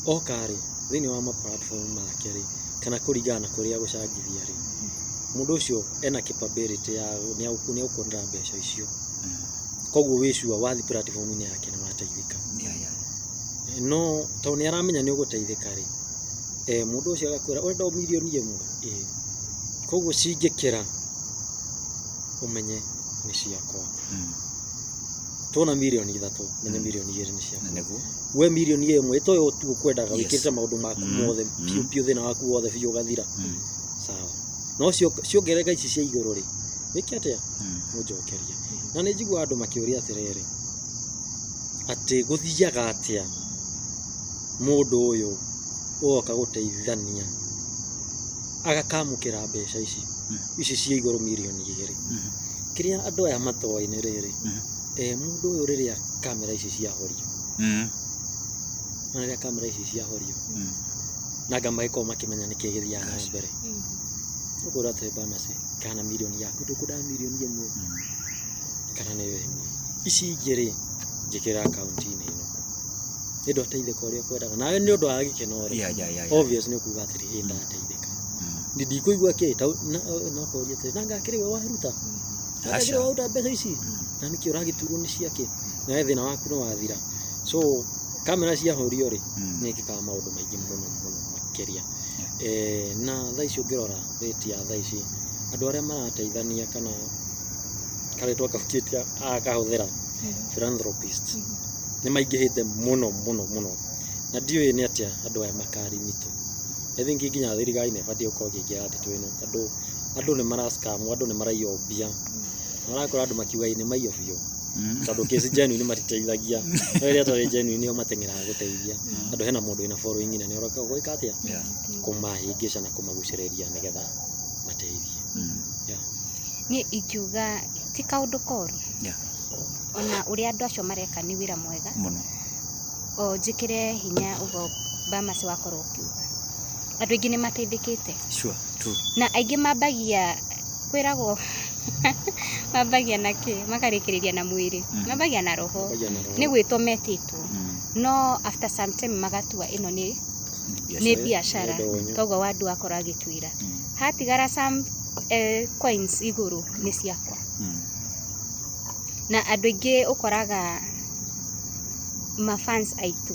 Oka rĩ, thĩinĩ wa ma platform make rĩ, kana kũringana na kũrĩa agũcangithia rĩ, mũndũ ũcio ena capability ya nĩ egũkuonera mbeca icio. Koguo wĩ sure wathiĩ platform-inĩ yake nĩ wateithĩka. No tondũ nĩ aramenya nĩ ũgũteithĩka rĩ, mũndũ ũcio agakwĩra ũrenda o 1 mirioni? Ĩĩ. Koguo cingĩkĩra ũmenye nĩ ciakwa. Tuona 3 mirioni, menya 2 mirioni nĩ ciakwa. Nĩguo. We 1 mirioni ĩtoyo tu ũkwendaga wĩkĩrĩte maũndũ maku mothe biũ biũ thĩna waku wothe biũ ũgathira. Sawa. No ciongerereka ici cia igũrũ rĩ, wĩke atĩa? Ũnjokerie. Na nĩ njiguaga andũ makĩũria atĩrĩrĩ, atĩ gũthiaga atĩa Mũndũ ũyũ ũgoka gũteithania agakamũkĩra mbeca ici ici cia igũrũ mirioni 2. Kĩrĩa andũ aya matoĩ nĩ rĩrĩ, mũndũ ũyũ rĩrĩa kamera ici ciahorio, na rĩrĩa kamera ici ciahorio, nanga magĩkorwo makĩmenya nĩkĩ gĩthiaga na mbere, ũkwĩrwo atĩ Bamasi kana mirioni yaku ndũkwendaga mirioni 1 kana nĩ ĩmwe, ici ingĩ rĩ, njĩkĩra akaunti-inĩ ĩno nĩ ndwateithĩka ũrĩa ũkwendaga nawe nĩ ũndũ wa gĩkeno rĩ, obvious nĩ ũkuga atĩrĩ, ĩ ndateithĩka, ni ndikũigua kĩ na ũkoria atĩrĩ, nanga akĩrĩ we waruta? Aca. Akĩrĩ waruta mbeca ici na nĩkĩ ũragĩturwo nĩ ciake, nawe thĩna waku nĩ wathira. So kamera ciahorio rĩ, nĩ ĩkĩkaga maũndũ maingĩ mũno mũno makĩria. Na thaa ici ũngĩrora rate ya thaa ici andũ arĩa marateithania kana karĩtwa kau Kate akahũthĩra, philanthropists, nĩ maingĩhĩte mũno mũno mũno, na ndiũĩ nĩ atĩa andũ aya makarimitwo. I think nginya thirikari nĩ ĩbatiĩ gũkorwo ĩkĩingĩra ndeto ĩno, tondũ andũ nĩ mara scam, andũ nĩ maraiywo mbia, marakora andũ makiuga ĩ nĩ maiywo biũ, tondũ case genuine matiteithagia, no ĩrĩa ĩtarĩ genuine nĩo mateng'eraga gũteithia, tondũ hena mũndũ wĩna following nene ũroka gwĩka atĩa, kũmahĩngĩca na kũmagucĩrĩria nĩgetha mateithie. Yeah. Niĩ ingiuga ti kaũndũ koru, ona ũrĩa andũ acio mareka nĩ wĩra mwega. Mũno. O njĩkĩre hinya ũguo Bamasi wakorwo ũkiuga, andũ aingĩ nĩ mateithĩkĩte. Sure, true. Na aingĩ mambagia kwĩragwo mambagia na kĩ, makarĩkĩrĩria na mwĩrĩ, mambagia na roho. Mambagia na roho. Nĩ gwĩtwo metĩtwo, no after some time magatua ĩno nĩ biacara. Nĩ ndonyo. Toguo wandu akorwo agĩtwĩra hatigara some coins igũrũ nĩ ciakwa. Na andũ aingĩ ũkoraga mafans aitũ,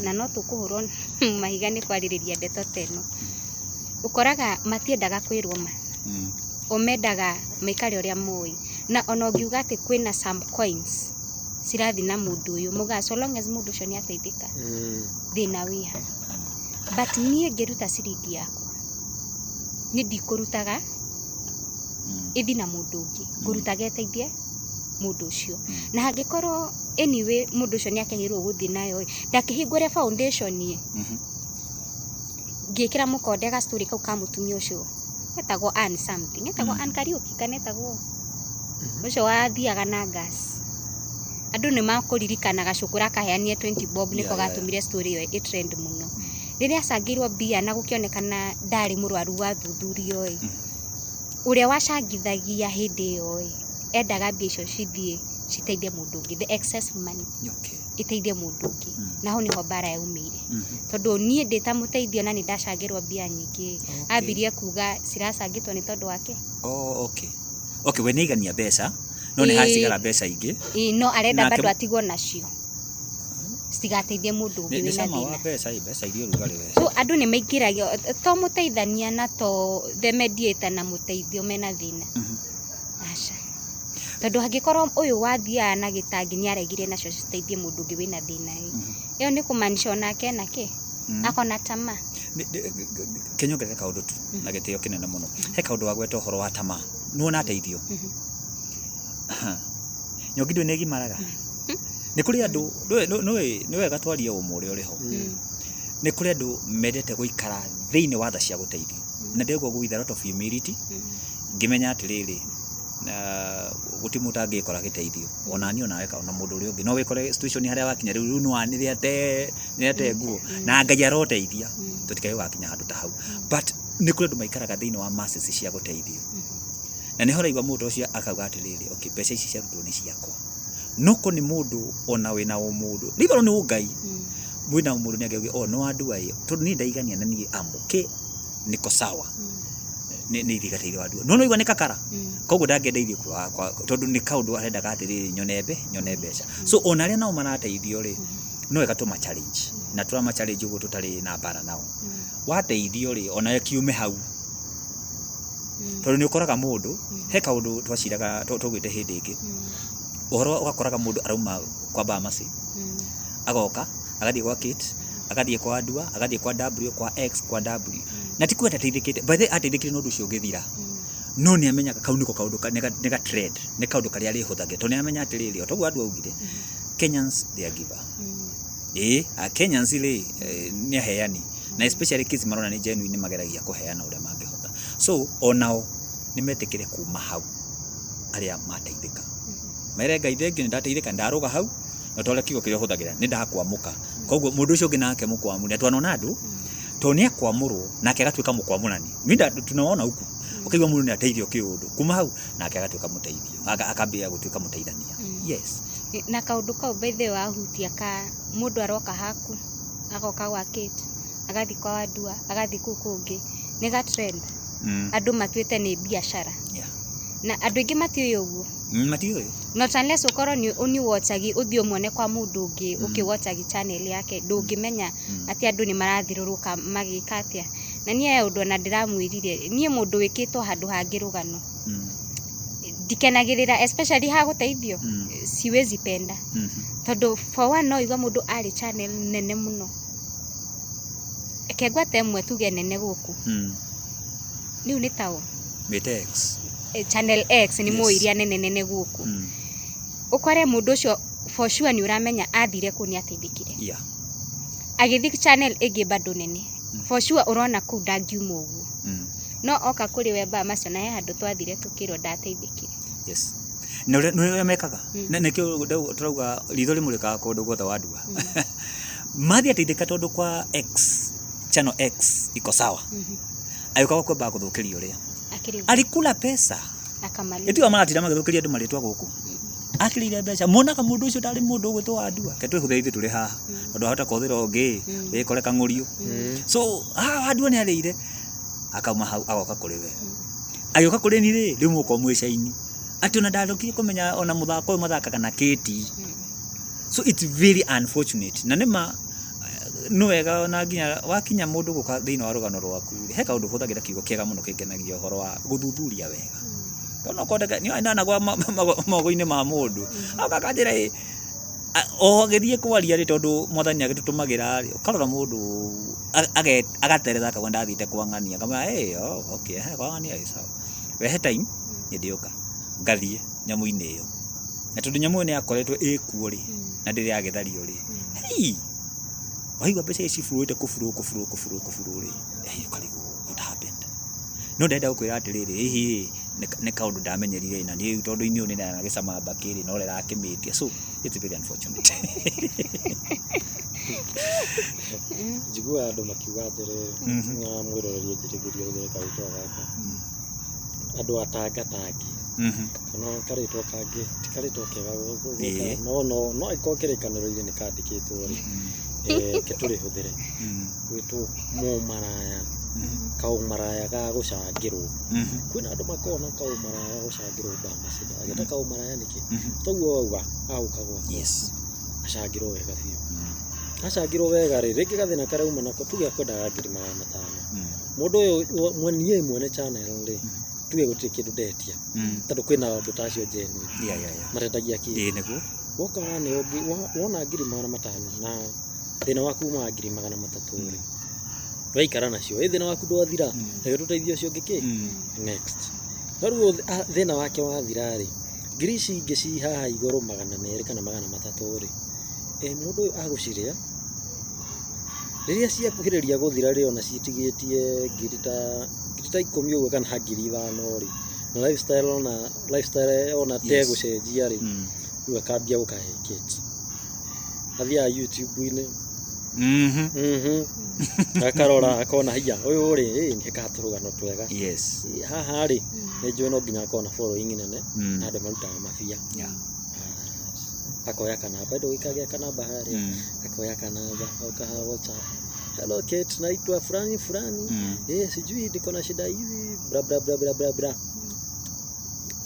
na no tũkũhũrwo mahiga nĩ kwarĩrĩria ndeto ta ĩno, ũkoraga matiendaga kwĩrwo ma, o mendaga maikare ũrĩa moĩ, na ona ũngiuga atĩ kwĩna some coins cirathiĩ na mũndũ ũyũ, mugaga so long as mũndũ ũcio nĩ ateithĩka, thĩna wĩha. But niĩ ngĩruta ciringi yakwa, niĩ ndikũrutaga ĩthiĩ na mũndũ ũngĩ, ngũrutaga ĩteithie mũndũ ũcio. Na hangĩkorwo anyway mũndũ ũcio nĩ akĩagĩrĩirwo gũthiĩ nayo ĩ, ndakĩhingũre foundation ĩ, ngĩkĩra mũkonde ga story kau ka mũtumia ũcio etagwo Ann something, etagwo Ann Kariuki kana etagwo ũcio wathiaga na gas. Andũ nĩ makũririkana gacũkũra kaheanire 20 bob nĩko gatũmire story ĩyo ĩ trend mũno. Rĩrĩa acangĩirwo mbia na gũkĩonekana ndarĩ mũrwaru wathuthurio ĩ, ũrĩa wacangithagia hĩndĩ ĩyo ĩ, endaga mbia icio cithiĩ citeithie mũndũ ũngĩ, the excess money ĩteithie mũndũ ũngĩ. Na hau nĩho mbara yaumĩire, tondũ niĩ ndĩ ta mũteithio na nĩ ndacangĩrwo mbia nyingĩ, ambirie kuga ciracangĩtwo nĩ tondũ wake. Oh, okay. Okay, we nĩaigania mbeca no nĩ hatigara mbeca ingĩ. Ĩ, no arenda Nake bado atigwo nacio citigateithie mũndũ ũngĩ Nĩ wĩna cama wa thĩna. mbeca ĩ, mbeca iria ũrugarĩ we. So andũ nĩ maingĩragio to mũteithania na to the mediator na mũteithio mena thĩna, aca, tondũ hangĩkorwo ũyũ wathiaga na gĩtangi nĩ aregire nacio citeithie mũndũ ũngĩ wĩna thĩna ĩ, ĩyo nĩ kũmaanisha onake ena kĩ, akona tamaa. Kĩnyongerere kaũndũ tu na gĩtĩo kĩnene mũno. He kaũndũ wagweta ũhoro wa tamaa. Nĩwona ateithio. Nyongi ndũĩ nĩ ĩgimaraga. Nĩ kũrĩ andũ nĩũĩ nĩ wega twarie ũma ũrĩa ũrĩ ho. Nĩ kũrĩ andũ mendete gũikara thĩinĩ wa tha cia gũteithio. Na ndĩraigua with a lot of humility ngĩmenya atĩrĩrĩ, na gũtirĩ mũndũ ũtangĩkora agĩteithio, ona niĩ onawe ona mũndũ ũrĩa ũngĩ no wĩkore situation harĩa wakinya rĩu nĩ ate nguo na Ngai aroteithia tũtikae gũgakinya handũ ta hau, but nĩ kũrĩ andũ maikaraga thĩinĩ wa masses cia gũteithio, na nĩho ũraigua mũndũ ũcio akauga atĩrĩrĩ, okay, mbeca ici ciarutwo nĩ ciakwa, no ko nĩ mũndũ ona wĩna ũmũndũ rĩu nĩ ũngai wĩna ũmũndũ nĩ angĩauge, oh, nĩ wandua ĩ, tondũ niĩ ndaigania na niĩ am okay, niko sawa, nĩ ithiĩ igateithia wandua, no nĩwaigua nĩ kakara, koguo ndangĩenda ithiĩ tondũ nĩ kaũndũ arendaga atĩrĩrĩ, nyone mbeca. So ona arĩa nao marateithio rĩ, no wega tũma challenge na tũrama challenge ũguo tũtarĩ na mbara nao. Wateithio rĩ, ona kiume hau, tondũ nĩ ũkoraga mũndũ he kaũndũ twaciraga tũgwĩte hĩndĩ ĩngĩ ũhoro, ũgakoraga mũndũ arauma kwa Bamasi, agoka agathiĩ gwa Kate, agathiĩ kwa Ndua, agathiĩ kwa W, kwa X, kwa W, na ti kuga ndateithĩkĩte. By the way, ateithĩkire na ũndũ ũcio ũgĩthira, no nĩ amenyaga kau nĩko kaũndũ nĩ ga trend, nĩ kaũndũ karĩa arĩhũthagĩra, tondũ nĩ aramenya atĩrĩrĩ, o toguo andũ augire, Kenyans, they are giver. Ĩĩ, Kenyans rĩ, nĩ aheani na especially kids marona nĩ genuine, nĩ mageragia kũheana ũrĩa mangĩhota. So onao nĩ metĩkĩre kuma hau arĩa mateithĩka, mere Ngai thengiũ, nĩ ndateithĩka, nĩ ndarũga hau, na ta ũrĩa kiugo kĩrĩa ũhũthagĩra, nĩ ndakwamũka. Koguo mũndũ ũcio ũngĩ nake mũkwamu nĩ twanona andũ, tondũ nĩ akwamũrwo nake agatuĩka mũkwamũrani. Minda tunaona huku ũkaigua mũndũ nĩ ateithio kĩũndũ kuma hau, nake agatuĩka mũteithio, akambĩrĩria gũtuĩka mũteithania. Yes. Na kaũndũ kau, by the way, wahutia ka mũndũ aroka haku, agoka gwa Kate, agathiĩ kwa Wandua, agathiĩ kũu kũngĩ, nĩ ga trend. Andũ matuĩte nĩ biacara. Na andũ aingĩ matiũĩ ũguo. Matiũĩ. Not unless ũkorwo nĩ ũniwatchagi, ũthiĩ ũmuone kwa mũndũ ũngĩ ũkĩwatchagi channel yake, ndũngĩmenya atĩ andũ nĩ marathiũrũrũka magĩka atĩa. Na niĩ he ũndũ ona ndĩramwĩrire, niĩ mũndũ wĩkĩtwo handũ hangĩ rũgano ndikenagĩrĩra, especially ha gũteithio. Siwezi penda, tondũ for one, no igua mũndũ arĩ channel nene mũno, reke ngwate ĩmwe tuge nene gũkũ rĩu nĩ taũ. Mĩte X. Channel X nĩ mũĩ iria nene nene gũkũ. Ũkore mũndũ ũcio, for sure nĩ ũramenya athire kũu nĩ ateithĩkire. Agĩthiĩ channel ĩngĩ bado nene, for sure ũrona kũu ndangiuma ũguo. No oka kũrĩ we ba macio, na he handũ twathire tũkĩrwo ndateithĩkire. Yes, na ũrĩa nĩ ũrĩa mekaga. Na nĩkĩo tũrauga ritho rĩmũrĩkaga kũndũ guothe. Wandua mathiĩ ateithĩka, tondũ kwa X, channel X iko sawa, agĩũka gũkwambaga gũthũkĩria ũrĩa akĩrĩ ũguo, alikula pesa. Akamaliza. Ĩtiga maratinda magĩthũkĩria andũ marĩtwa gũkũ, akĩrĩire mbeca, monaga mũndũ ũcio ndarĩ mũndũ ũgwĩtwo Wandua. Ke twĩhũthĩre ithuĩ tũrĩ haha, tondũ ahota kũhũthĩra ũngĩ wĩkore kang'ũrio. So haha Wandua nĩ arĩire, akauma hau agoka kũrĩ we. Agĩũka kũrĩ ni rĩ, rĩu mũgũkorwo mwĩ caini atĩ ona ndandũkire kũmenya ona mũthako ũyũ mathakaga na kĩti. So it's very unfortunate, na nĩma nĩ wega ona nginya wakinya mũndũ gũka thĩinĩ wa rũgano rwaku rĩ, he kaũndũ ũhũthagĩra kiugo kĩega mũno kĩngenagia, ũhoro wa gũthuthuria wega, tondũ no kwendeke nĩ ndanagwa moko-inĩ ma mũndũ oka akanjĩra ĩ o agĩthiĩ kwaria rĩ, tondũ mwathani nĩ agĩtũtũmagĩra rĩ, ũkarora mũndũ agaterera akauga ndathiĩte kwa ng'ania, ngamwĩra, "Ĩ, oh, okay, kwa ng'ania, ĩ sawa, wehe time nĩ ndĩũka." Ngathiĩ nyamũ-inĩ ĩyo, na tondũ nyamũ ĩyo nĩ yakoretwo ĩkuo rĩ, na ndĩrĩ yagĩthario rĩ, hei, waigua mbeca ici ciburũĩte kũburũ kũburũ kũburũ kũburũ rĩ, ũkarigwo what happened. No ndĩrenda gũkwĩra atĩrĩrĩ, hihi nĩ kaũndũ ndamenyerire, na niĩ rĩu tondũ inyuĩ nĩ ndanagĩcama mbakĩ rĩ, no rĩrakĩmĩtia. So it's very unfortunate. Njiguaga andũ makiuga atĩrĩrĩ, na mwĩroreri njĩtĩkĩrie hũthĩre karĩtwa gaka, andũ a tangatangi, kana karĩtwa kangĩ, ti karĩtwa kega no ĩkorwo kĩrĩkanĩro-inĩ nĩ kandĩkĩtwo rĩ, reke tũrĩhũthĩre, gwĩtwo mũmaraya, kaũmaraya ga gũcangĩrwo. Kwĩna andũ makoragwo na kaũmaraya ga gũcangĩrwo Bamasi. Ndagĩta kaũmaraya nĩkĩ? Toguo wauga agũka gwakwa acangĩrwo wega biũ. Acangĩrwo wega rĩ, rĩngĩ gathĩna karĩa auma nako, tuge akwendaga 500,000. Mũndũ ũyũ niĩ mwene channel rĩ, tuge gũtirĩ kĩndũ ndetia, tondũ kwĩna andũ ta acio genuine matendagia kĩndũ. Ĩĩ nĩguo. Woka waneo wona 500,000 na thĩna waku uma wa 300,000 rĩ, waikara nacio ĩ thĩna waku ndwathira, reke tũteithie ũcio ũngĩ kĩ next. No rĩu thĩna wake wathira rĩ, ngiri ici ingĩ ci haha igũrũ 200 kana 300 rĩ, mũndũ ũyũ agũcirĩa rĩrĩa ciakuhĩrĩria gũthira rĩ, ona citigĩtie ngiri ta 10 ũguo kana 5,000 rĩ, na lifestyle ona lifestyle ona tegũcenjia rĩ, rĩu akambia gũkahe Kate. Athiaga YouTube-inĩ, akarora akona hiya ũyũ rĩ, nĩ ekaga tũrũgano twega. Haha rĩ, nĩ njũĩ no nginya akorwo na following nene, na andũ marutaga mabia. Akoya kanamba, ndũgĩkagia kanamba harĩa, akoya kanamba, oka haha WhatsApp. "Hello Kate, naitwa fulani fulani. Sijui niko na shida hivi, bla bla bla bla bla bla."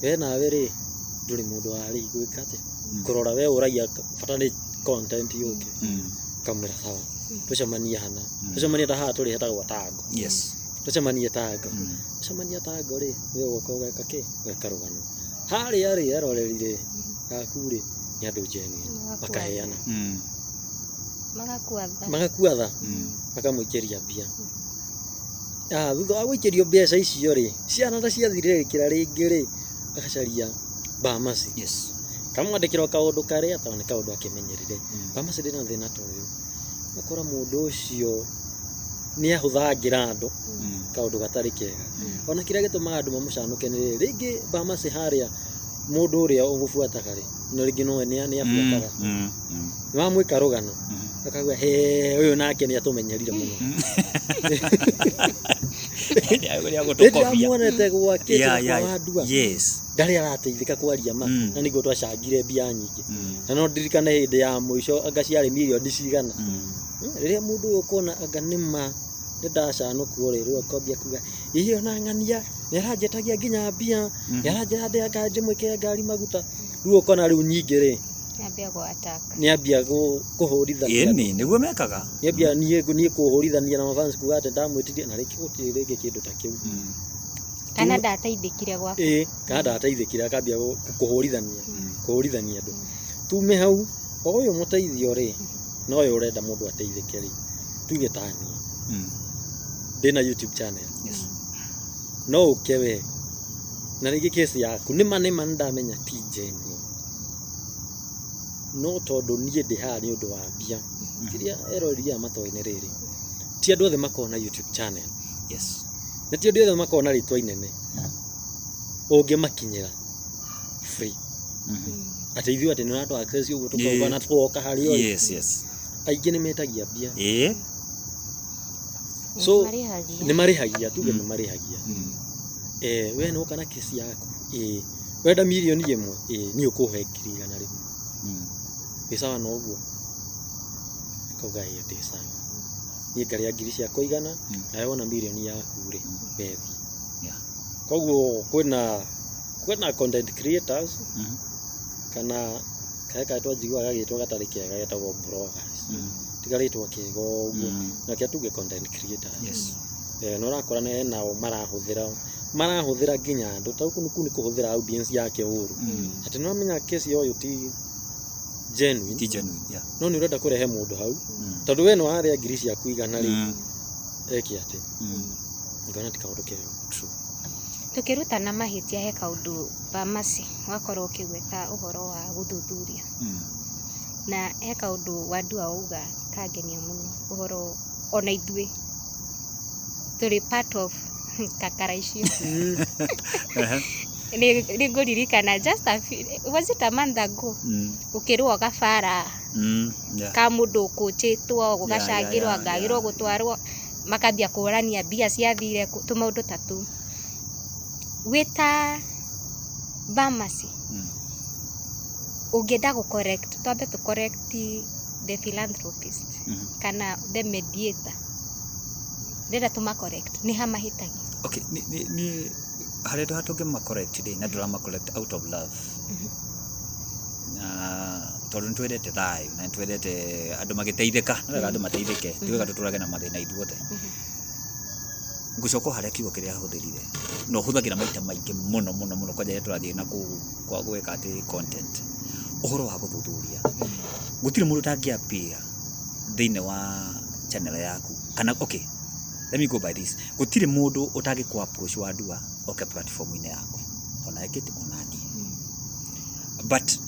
We nawe rĩ, ndũrĩ mũndũ wa rĩ gwĩka atĩa? Kũrora we ũragia bata nĩ content yũke. Kamwĩra sawa. Tũcemanie hana. Tũcemanie ta haha tũrĩ hetagwo Tango. Tũcemanie Tango. Tũcemania Tango rĩ, we ũgoka ũgeka kĩ? Ũgeka rũgano. Harĩa rĩ, eroreri rĩ, aku rĩ, nĩ andũ genuine. Makaheana. Magakua tha. Magakua tha. Makamũikĩria mbia. Thutha wa gũikĩrio mbeca icio rĩ, ciana ta ciathirĩrĩkĩra rĩngĩ rĩ, agacaria Bamasi. Kamwandĩkĩra o kaũndũ karĩa tondũ nĩ kaũndũ akĩmenyerire. "Bamasi, ndĩna thĩna ta ũyũ." Ũgakora mũndũ ũcio nĩ ahũthangĩra andũ kaũndũ gatarĩ kega. Ona kĩrĩa gĩtũmaga andũ mamũcanũke nĩ rĩrĩ, rĩngĩ Bamasi harĩa mũndũ ũrĩa ũgũbuataga rĩ, no rĩngĩ nowe nĩ abuataga. Nĩ wamwĩka rũgano akauga he ũyũ nake nĩ atũmenyerire mũno. Ndĩramuonete gwake kwa Wandua. Yes. Ndarĩ arateithĩka kwaria ma na nĩguo twacangire mbia nyingĩ. Na no ndirikane hĩndĩ ya mũico anga ciarĩ mirioni cigana. Rĩrĩa mũndũ ũyũ ũkona anga nĩma nĩ ndacanũkwo rĩ, rĩu akambia kuga ĩ ona ng'ania nĩ aranjĩtagia nginya mbia, nĩ aranjĩra ndĩ ndĩmwĩkĩre ngari maguta. Rĩu ũkona rĩu nyingĩ rĩ, Nĩambia gũ attack. nĩambia kũhũrithania Ĩni nĩguo mekaga. Nĩambia niĩ kũhũrithania na mafans kuga atĩ ndamwĩtirie na rĩngĩ gũtirĩ rĩngĩ kĩndũ ta kĩu. Kana ndateithĩkire gwaku. Ĩĩ, kana ndateithĩkire akambia kũhũrithania kũhũrithania andũ. Tume hau, o ũyũ mũteithio rĩ, na ũyũ ũrenda mũndũ ateithĩke rĩ, tuge ta niĩ ndĩna YouTube channel. Yes. No ũke we na rĩngĩ kesi yaku nĩma nĩma nĩndamenya ti genuine. No tondũ niĩ ndĩ haha nĩ ũndũ wa mbia, kĩrĩa eroreri aya matoĩ nĩ rĩrĩ, ti andũ othe makoragwo na YouTube channel. Yes. Na ti andũ othe makoragwo na rĩtwa inene ũngĩmakinyĩra free. Atĩ ithuĩ atĩ nĩ ũratũ access ũguo tũkauga na twoka harĩa ũrĩ. Yes, yes. Aingĩ nĩ metagia mbia. Ĩĩ. So Nĩmarĩhagia. nĩ marĩhagia, tuge nĩ marĩhagia. We nĩ woka na kesi yaku, ĩĩ, ũrenda mirioni ĩmwe, ĩĩ, niĩ ũkũhe 100,000. Wĩ sawa na ũguo? Akauga ĩĩ ndĩ sawa. Niĩ ngarĩa ngiri ciakwa 100, nawe wona mirioni yaku rĩ, wethiĩ. Yeah. Koguo kwĩna content creators kana kae kae twanjiguaga gagĩtwo gatarĩ kega getagwo bloggers. Ti karĩtwa kega ũguo. Nake tuge content creators. Yes. Na ũrakora nao marahũthĩra nginya andũ ta kũu nĩ kũhũthĩra audience yake ũru. Atĩ nĩ ũramenya kesi ya ũyũ ti genuine. Ti genuine, yeah. No nĩ ũrenda kũrehe mũndũ hau tondũ we nĩ warĩa ngiri ciaku 100 rĩ, eke atĩ. Ngona ti kaũndũ kega. True. Tũkĩrutana mahĩtia he kaũndũ Bamasi wakorwo ũkĩgweta ũhoro wa gũthuthuria. Na he kaũndũ Wandua wauga kangenia mũno ũhoro ona ithuĩ tũrĩ part of kakara icio. Nĩ ngũririkana just a few, was it a month ago ũkĩrwo gabara ka mũndũ ũkũnjĩtwo gũgacangĩrwo angagĩrwo gũtwarwo makambia kũrania mbia ciathire kũ, tũmaũndũ ta tũu. Wĩ ta Bamasi ũngĩenda gũ correct, twambe tũ correct the philanthropist kana the mediator, ndĩrenda tũma correct nĩ ha mahĩtagia? Okay, ni harĩa andũ tũngĩma correct rĩ, na ndũrama correct out of love. Na tondũ nĩ twendete thayũ na nĩ twendete andũ magĩteithĩka, nĩ wega andũ mateithĩke, ti wega tũtũrage na mathĩna ithuothe. Ngũcoka o harĩa kiugo kĩrĩa ahũthĩrire na ũhũthagĩra maita maingĩ mũno mũno mũno kwanja rĩrĩa tũrathiĩ na kũu kwa gwĩka atĩ content, ũhoro wa gũthuthuria. Gũtirĩ mũndũ ũtangĩ appear thĩinĩ wa channel yaku kana okay, let me go by this. Gũtirĩ mũndũ ũtangĩkũ approach Wandua oke platform-inĩ yaku ona ekĩte ona niĩ, but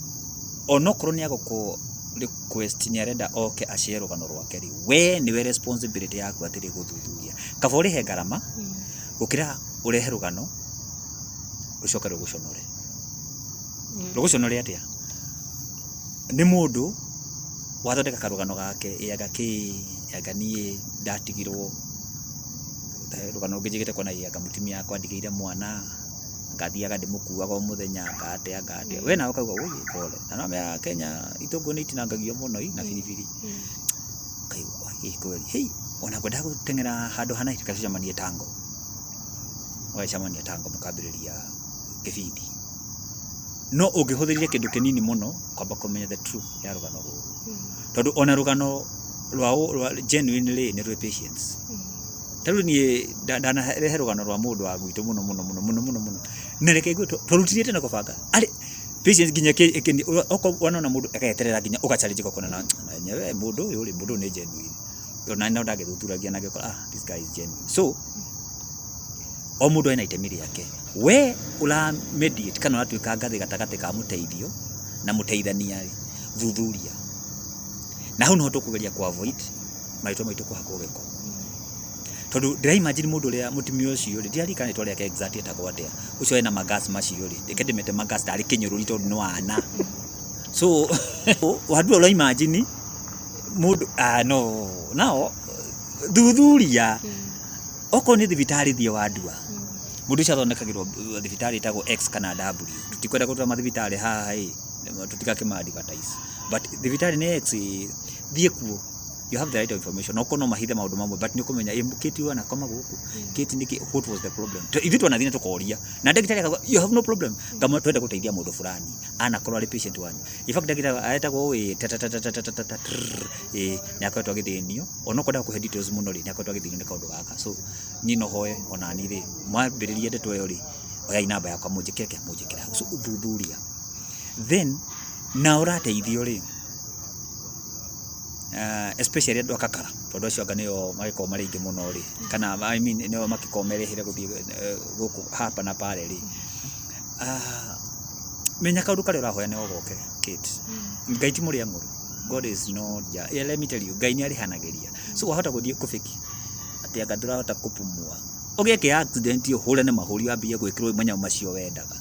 onokorwo nĩ agũkũ request nĩ arenda oke ashare rũgano rwake rĩ, we nĩwe responsibility yaku atĩrĩ gũthuthuria. Kaba ũrĩhe ngarama gũkĩra ũrehe rũgano rũcoke rũgũconore. Rũgũconore atĩa? Nĩ mũndũ wathondeka karũgano gake, ĩ anga kĩ, anga niĩ ndatigirwo, rũgano rũngĩ njigĩte kona ĩ anga mũtumia wakwa andigĩire mwana, ngathiaga ndĩmũkuaga o mũthenya, anga atĩa anga atĩa. We nawe ũkauga ũi pole. Na no ũmenyaga Kenya itũngũrũ nĩ itinangagio mũno i na biribiri. Ũkaigua ĩ kweli, hei ona ngwendaga gũteng'era handũ hana reke tũcemanie Tango. Mũgagĩcemania Tango mũkambĩrĩria kĩbindi. No ũngĩhũthĩrire kĩndũ kĩnini mũno kwamba kũmenya the truth ya rũgano rũrũ. Tondũ ona rũgano rwa genuine rĩ nĩ rwĩ patience. Ta rĩu niĩ ndanarehe rũgano rwa mũndũ wa gwitũ mũno mũno mũno mũno mũno mũno. Na reke ngue twarutire tene kũbanga. Arĩ patience nginya okorwo wanona mũndũ ageterera nginya ũga challenge ũgakora na enyewe mũndũ ũyũ rĩ, mũndũ ũyũ nĩ genuine. Tondũ nani no ndangĩthuthuragia na angĩkora this guy is genuine. So o mũndũ ena itemi rĩake. We ũra mediate kana ũratuĩka ngathĩ gatagatĩ ka mũteithio na mũteithania rĩ, thuthuria. Na hau niho tũkũgeria kũ avoid Marĩtwa maitũ kũhakwo gĩko, tondũ ndĩra imagine mũndũ ũrĩa mũtumia ũcio rĩ, ndiririkana rĩtwa rĩake exact etagwo atĩa, ũcio ena magas macio rĩ, reke ndĩmete magas tarĩ kĩnyũrũri tondũ nĩ wana. So wandua ũra imagine mũndũ, ah, no nao thuthuria, okorwo nĩ thibitarĩ thiĩ wandua. Mũndũ ũcio athondekagĩrwo thibitarĩ ĩtagwo X kana W. Tũtikwenda gũtua mathibitarĩ haha ĩ, tũtigakĩma advertise, but thibitarĩ nĩ X ĩ, thiĩ kuo, you have the right of information. Okorwo no mahithe maũndũ mamwe, but nĩ ũkũmenya ĩ Kate ũyũ anakoma gũkũ, Kate nĩkĩ, what was the problem? Ithuĩ twanathiĩ na tũkoria na ndagĩtarĩ akauga, "You have no problem." Ngamwĩra twenda gũteithia mũndũ fulani anakorwo arĩ patient wanyu. In fact ndagĩtarĩ etagwo ĩ ta trrr, ĩ nĩ akoretwo agĩthĩnio, onokorwo ndakũhe details mũno rĩ, nĩ akoretwo agĩthĩnio nĩ kaũndũ gaka. So niĩ no hoe onani rĩ, mwambĩrĩria ndeto ĩyo rĩ, oyai namba yakwa mũnjĩkĩre kĩ, mũnjĩkĩre hau. So thuthuria, then na ũrateithio rĩ, especially andũ a Kakara, tondũ acio anga nĩo magĩkoragwo marĩ aingĩ mũno rĩ, kana I mean nĩo makĩkoragwo merehire gũthiĩ gũkũ hapa na pale rĩ, menya kaũndũ karĩa ũrahoya nĩho goke Kate. Ngai ti mũrĩa ng'ũrũ. God is not yeah, let me tell you, Ngai nĩ arĩhanagĩria. So wahota gũthiĩ kũbĩki atĩ anga ndũrahota kũpumua, ũgĩke accident ũhũrane mahũri wambie gwĩkĩrwo manyamũ macio wendaga.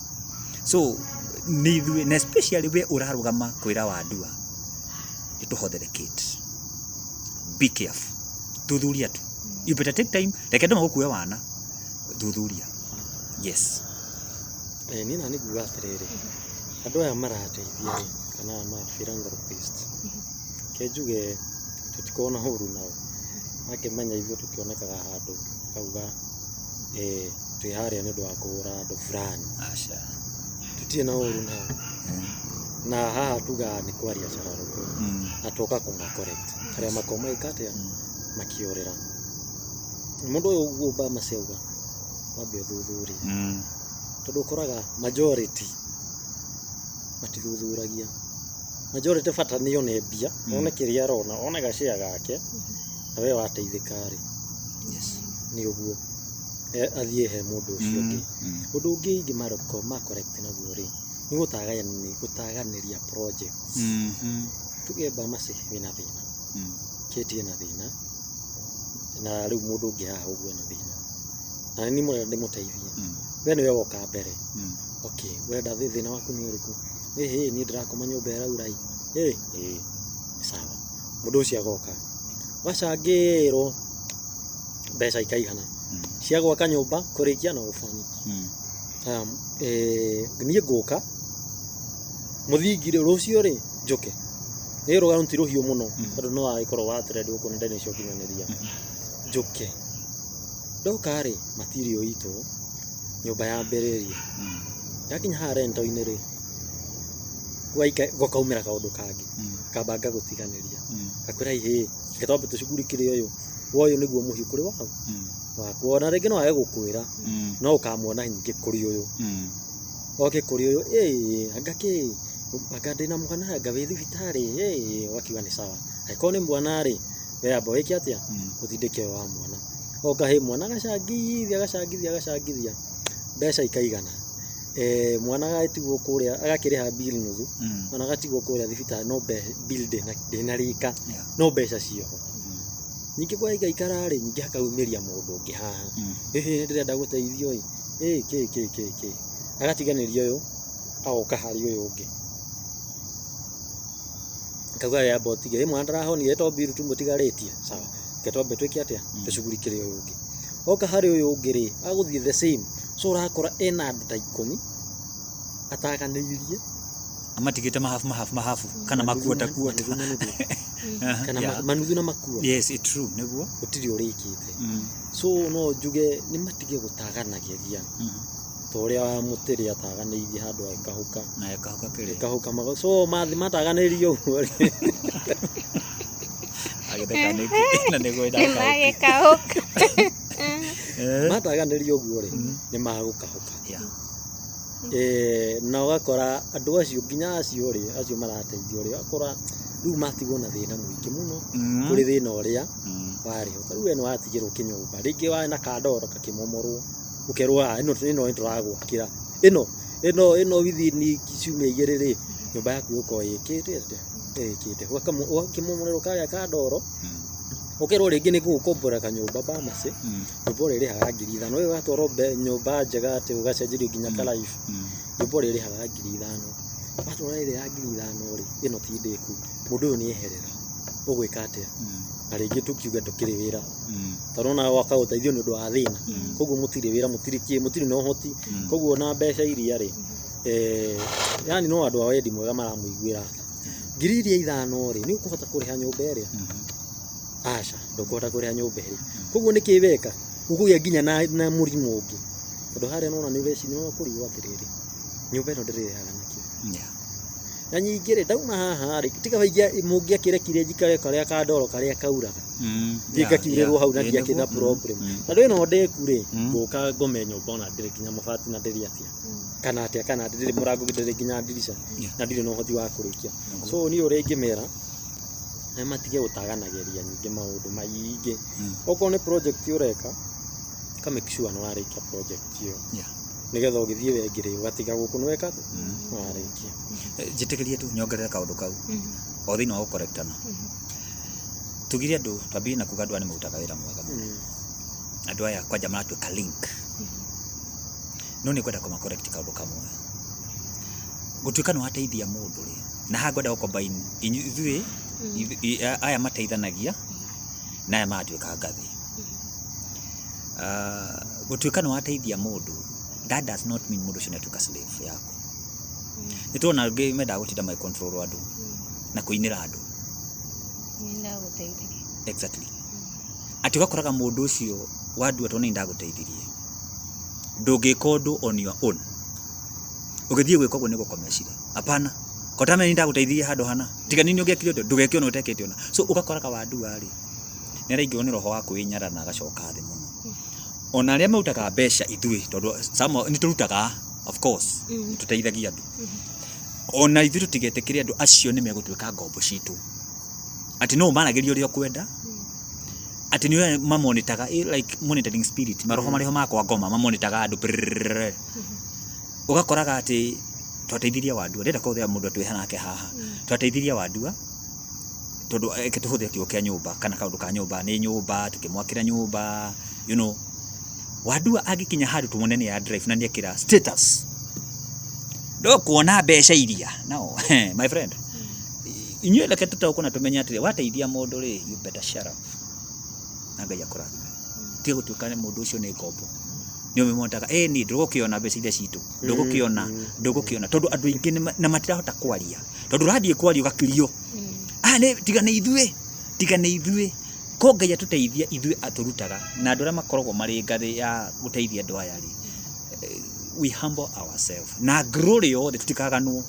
So nĩ ithuĩ, na especially we ũrarũgama kwĩra wandua nĩ tũhothere Kate, be careful, thuthuria tu, you better take time, reke andũ magũkue wana, thuthuria. Yes. Niĩ na nĩ nguga atĩrĩrĩ, andũ aya marateithia rĩ, kana aya ma philanthropist, reke njuge tũtikoragwo na ũru nao, makĩmenya ithuĩ tũkĩonekaga handũ makauga twĩ harĩa nĩ ũndũ wa kũgũra andũ fulani. Aca. Tũtirĩ na ũru nao, na haha tugaga nĩ kwaria cararũkũ, na tũgoka kũma correct harĩa makoragwo magĩka atĩa, makĩũrĩra. Mũndũ ũyũ ũguo Obama auga, wambe ũthuthurie, tondũ ũkoraga majority matithuthuragia. Majority bata nĩ one mbia, one kĩrĩa arona, one ga share gake, na we wateithĩka rĩ, nĩ ũguo athiĩ he mũndũ ũcio ũngĩ. Ũndũ ũngĩ ingĩma correct naguo rĩ, nĩ gũtaganĩria projects. Tuge Bamasi wĩna thĩna, Kate ena thĩna, na rĩu mũndũ ũngĩ haha ũguo ena thĩna, na nĩ mũrenda ndĩmũteithie, we nĩwe woka mbere. Okay, ũrenda thĩna waku nĩ ũrĩkũ? Ĩhĩ, niĩ ndĩrakoma nyũmba ĩraura ĩ. Ĩ, ĩ, sawa. Mũndũ ũcio agoka, wacangĩrwo mbeca ikaigana cia gwaka nyũmba, kũrĩkia na gũbani. Niĩ ngũka mũthingi rĩ, rũciũ rĩ njũke. Nĩ rũgano ti rũhiũ mũno, tondũ no wagĩkorwo wa trend gũkũ nenda-inĩ cia ũkinyanĩria. Njũke. Ndoka rĩ, material itũ, nyũmba yambĩrĩrie. Yakinya haha rento-inĩ rĩ, gũkaumĩra kaũndũ kangĩ, kamba ngagũtiganĩria. Ngakwĩra ihĩ, reke twambe tũcugurikĩre ũyũ, wa ũyũ nĩguo mũhiũ kũrĩ waku. Ona rĩngĩ no age gũkwĩra, no ũkamuona nyingĩ kũrĩ ũyũ. Oke kũrĩ ũyũ, ĩ anga kĩ, anga ndĩna mwana, anga wĩ thibitarĩ, ĩ ũgakiuga nĩ sawa. Angĩkorwo nĩ mwana rĩ, we amba wĩke atĩa, ũtindĩke ũyũ wa mwana. Oka hĩ mwana agacangithia, agacangithia, agacangithia, mbeca ikaigana. Mwana agagĩtigwo kũrĩa, agakĩrĩha bill nuthu, mwana agatigwo kũrĩa thibitarĩ no bill ndĩnarĩka, no mbeca ciĩho. Ningĩ gwaikaikara rĩ, ningĩ hakaumĩria mũndũ ũngĩ haha, ĩhĩ nĩ ndĩrenda gũteithio ĩ, ĩ kĩ kĩ kĩ kĩ, agatiganĩria ũyũ, agoka harĩ ũyũ ũngĩ. Akauga we amba ũtige, ĩ mwana ndarahonire to bill tu mũtigarĩtie, sawa, reke twambe twĩke atĩa, tũcugurikĩre ũyũ ũngĩ. Oka harĩ ũyũ ũngĩ rĩ, agũthiĩ the same, so ũrakora ena andũ ta 10 ataganĩirie. Amatigĩte mahabu mahabu mahabu kana makuota kuota. Manuthu manuthu. Kana manuthu na makua. Yes, it's true, nĩguo. Gũtirĩ ũrĩkĩte. So no njuge nĩ matige gũtaganagĩria, ta ũrĩa mũtĩrĩ ataganĩirie handũ agĩkahũka. Na ĩkahũka kĩrĩ. Ĩkahũka so mataganĩirio ũguo rĩ. Agĩtheka nĩkĩ? Na nĩguo Nĩ magĩkahũka. Mataganĩrio ũguo rĩ, nĩ magũkahũka. Na ũgakora andũ acio nginya acio rĩ, acio marateithio rĩ, ũgakora rĩu matigwo na thĩna mũingĩ mũno, kũrĩ thĩna ũrĩa warĩ ho. Ta rĩu we nĩ watigĩrwo kĩnyũmba, rĩngĩ warĩ na kandoro gakĩmomorwo, ũkerwo ĩno ĩno nĩ tũragwakĩra, ĩno ĩno ĩno within ciumia 2 rĩ, nyũmba yaku ĩgũkorwo ĩkĩte atĩa, ĩrĩkĩte. Ũgakĩmomorerwo karĩa kandoro, Ũkerwo rĩngĩ nĩ gũgũkombora kanyũmba Bamasi, nyũmba ũrĩa ĩrĩhaga 5,000, ũyũ ũgatwarwo nyũmba njega atĩ ũgacenjerio nginya ka life, nyũmba ũrĩa ĩrĩhaga 5,000, watwara ĩrĩa ya 5,000 rĩ, ĩno ti ndĩku, mũndũ ũyũ nĩ eherera, ũgwĩka atĩa? Na rĩngĩ tũkiuge ndũkĩrĩ wĩra, tondũ ona waka ũteithio nĩ ũndũ wa thĩna, koguo mũtirĩ wĩra, mũtirĩ kĩ, mũtirĩ na ũhoti, koguo na mbeca iria rĩ, yani no andũ a wendi mwega maramũiguĩra tha. 5,000 rĩ, nĩ ũkũhota kũrĩha nyũmba ĩrĩa? Aca, ndũkũhota kũrĩha nyũmba ĩrĩa. Koguo nĩkĩ weka? Ũkũgĩa nginya na mũrimũ ũngĩ, tondũ harĩa nĩwona nĩ ũreci, nĩ ũkũrigwo atĩrĩrĩ, nyũmba ĩno ndĩrĩrĩhaga nakĩ? Na ningĩ rĩ, ndauma haha rĩ, tiga mũngĩakĩrekire njikare karĩa ka ndoro karĩa kauraga, thiĩ ngakiurĩrwo hau na ndiakĩ na problem. Tondũ ĩno ndĩku rĩ, ngũka ngome nyũmba ona ndĩrĩ nginya mabati na ndĩrĩ atĩa, kana atĩa, kana ndĩrĩ mũrango, ndĩrĩ nginya ndirica, na ndirĩ na ũhoti wa kũrĩkia. So niĩ ũrĩa ingĩmera, nĩ matige gũtaganagĩria nyingĩ maũndũ maingĩ. Okorwo nĩ project ũreka, ka make sure nĩ warĩkia project ĩyo. Nĩgetha ũgĩthiĩ wengĩ rĩ, ũgatiga gũkũ nĩ weka atĩa? Nĩ warĩkia. Njĩtĩkĩrie tu nyongerere kaũndũ kau o thĩinĩ wa gũkorektana. Tugire andũ twambie na kuga andũ aya nĩ marutaga wĩra mwega mũno. Andũ aya kwanja maratuĩka link. No nĩ ngwenda kũma correct kaũndũ kamwe. Gũtuĩka nĩ wateithia mũndũ rĩ, na haha ngwenda gũ combine ithuĩ aya mateithanagia na aya maratuĩka ngathĩ. Gũtuĩka nĩ wateithia mũndũ, that does not mean mũndũ ũcio nĩ atuĩka slave yaku. Nĩ tuona angĩ mendaga gũtinda magĩ control andũ na kũinĩra andũ. Nĩndagũteithirie. Exactly. Atĩ ũgakoraga mũndũ ũcio wandua tondũ nĩ ndagũteithirie, ndũngĩka ũndũ on your own. Ũgĩthiĩ gwĩka ũguo nĩ gũkomecire. Hapana. Kota nĩ ndagũteithirie handũ hana. Tiga nini ũngĩekire ũndũ, ndũgeke ona ũtekĩte ona. So ũgakoraga wandua rĩ, nĩ araingĩrwo nĩ roho wa kwĩnyara na agacoka thĩ mũno. Ona arĩa marutaga mbeca ithuĩ, tondũ some nĩ tũrutaga, of course, nĩ tũteithagia andũ. Ona ithuĩ tũtigetĩkĩre andũ acio nĩ megũtuĩka ngombo citũ. Atĩ no ũmaragĩrie ũrĩa ũkwenda, atĩ nĩ mamonitaga, like monitoring spirit, maroho marĩho ma kwa ngoma mamonitaga andũ prrrr. Ũgakoraga atĩ twateithirie wandua, ndĩrenda kũhũthĩra mũndũ twĩ nake haha, twateithirie wandua tondũ reke tũhũthĩre kiugo kĩa nyũmba kana kaũndũ ka nyũmba, nĩ nyũmba, tũkĩmwakĩra nyũmba. Wandua angĩkinya handũ tũmone nĩ ya drive na nĩ ekĩra status, ndũkuona mbeca iria. No, my friend, inyuĩ reke tũtaũkwo na tũmenye atĩrĩ, wateithia mũndũ rĩ, you better shut up. Na Ngai akũrathime. Tiga gũtuĩka mũndũ ũcio nĩ ngombo. Nĩ ũmĩmontaga, niĩ ndũgũkĩona mbeca iria citũ, ndũgũkĩona, ndũgũkĩona. Tondũ andũ aingĩ na matirahota kwaria. Tondũ ũrathiĩ kwaria ũgakirio. Ah, nĩ tiga nĩ ithuĩ, tiga nĩ ithuĩ. Ko Ngai atũteithia ithuĩ atũrutaga na andũ arĩa makoragwo marĩ ngathĩ ya gũteithia andũ aya rĩ, we humble ourselves. Na glory yothe tũtikaganwo.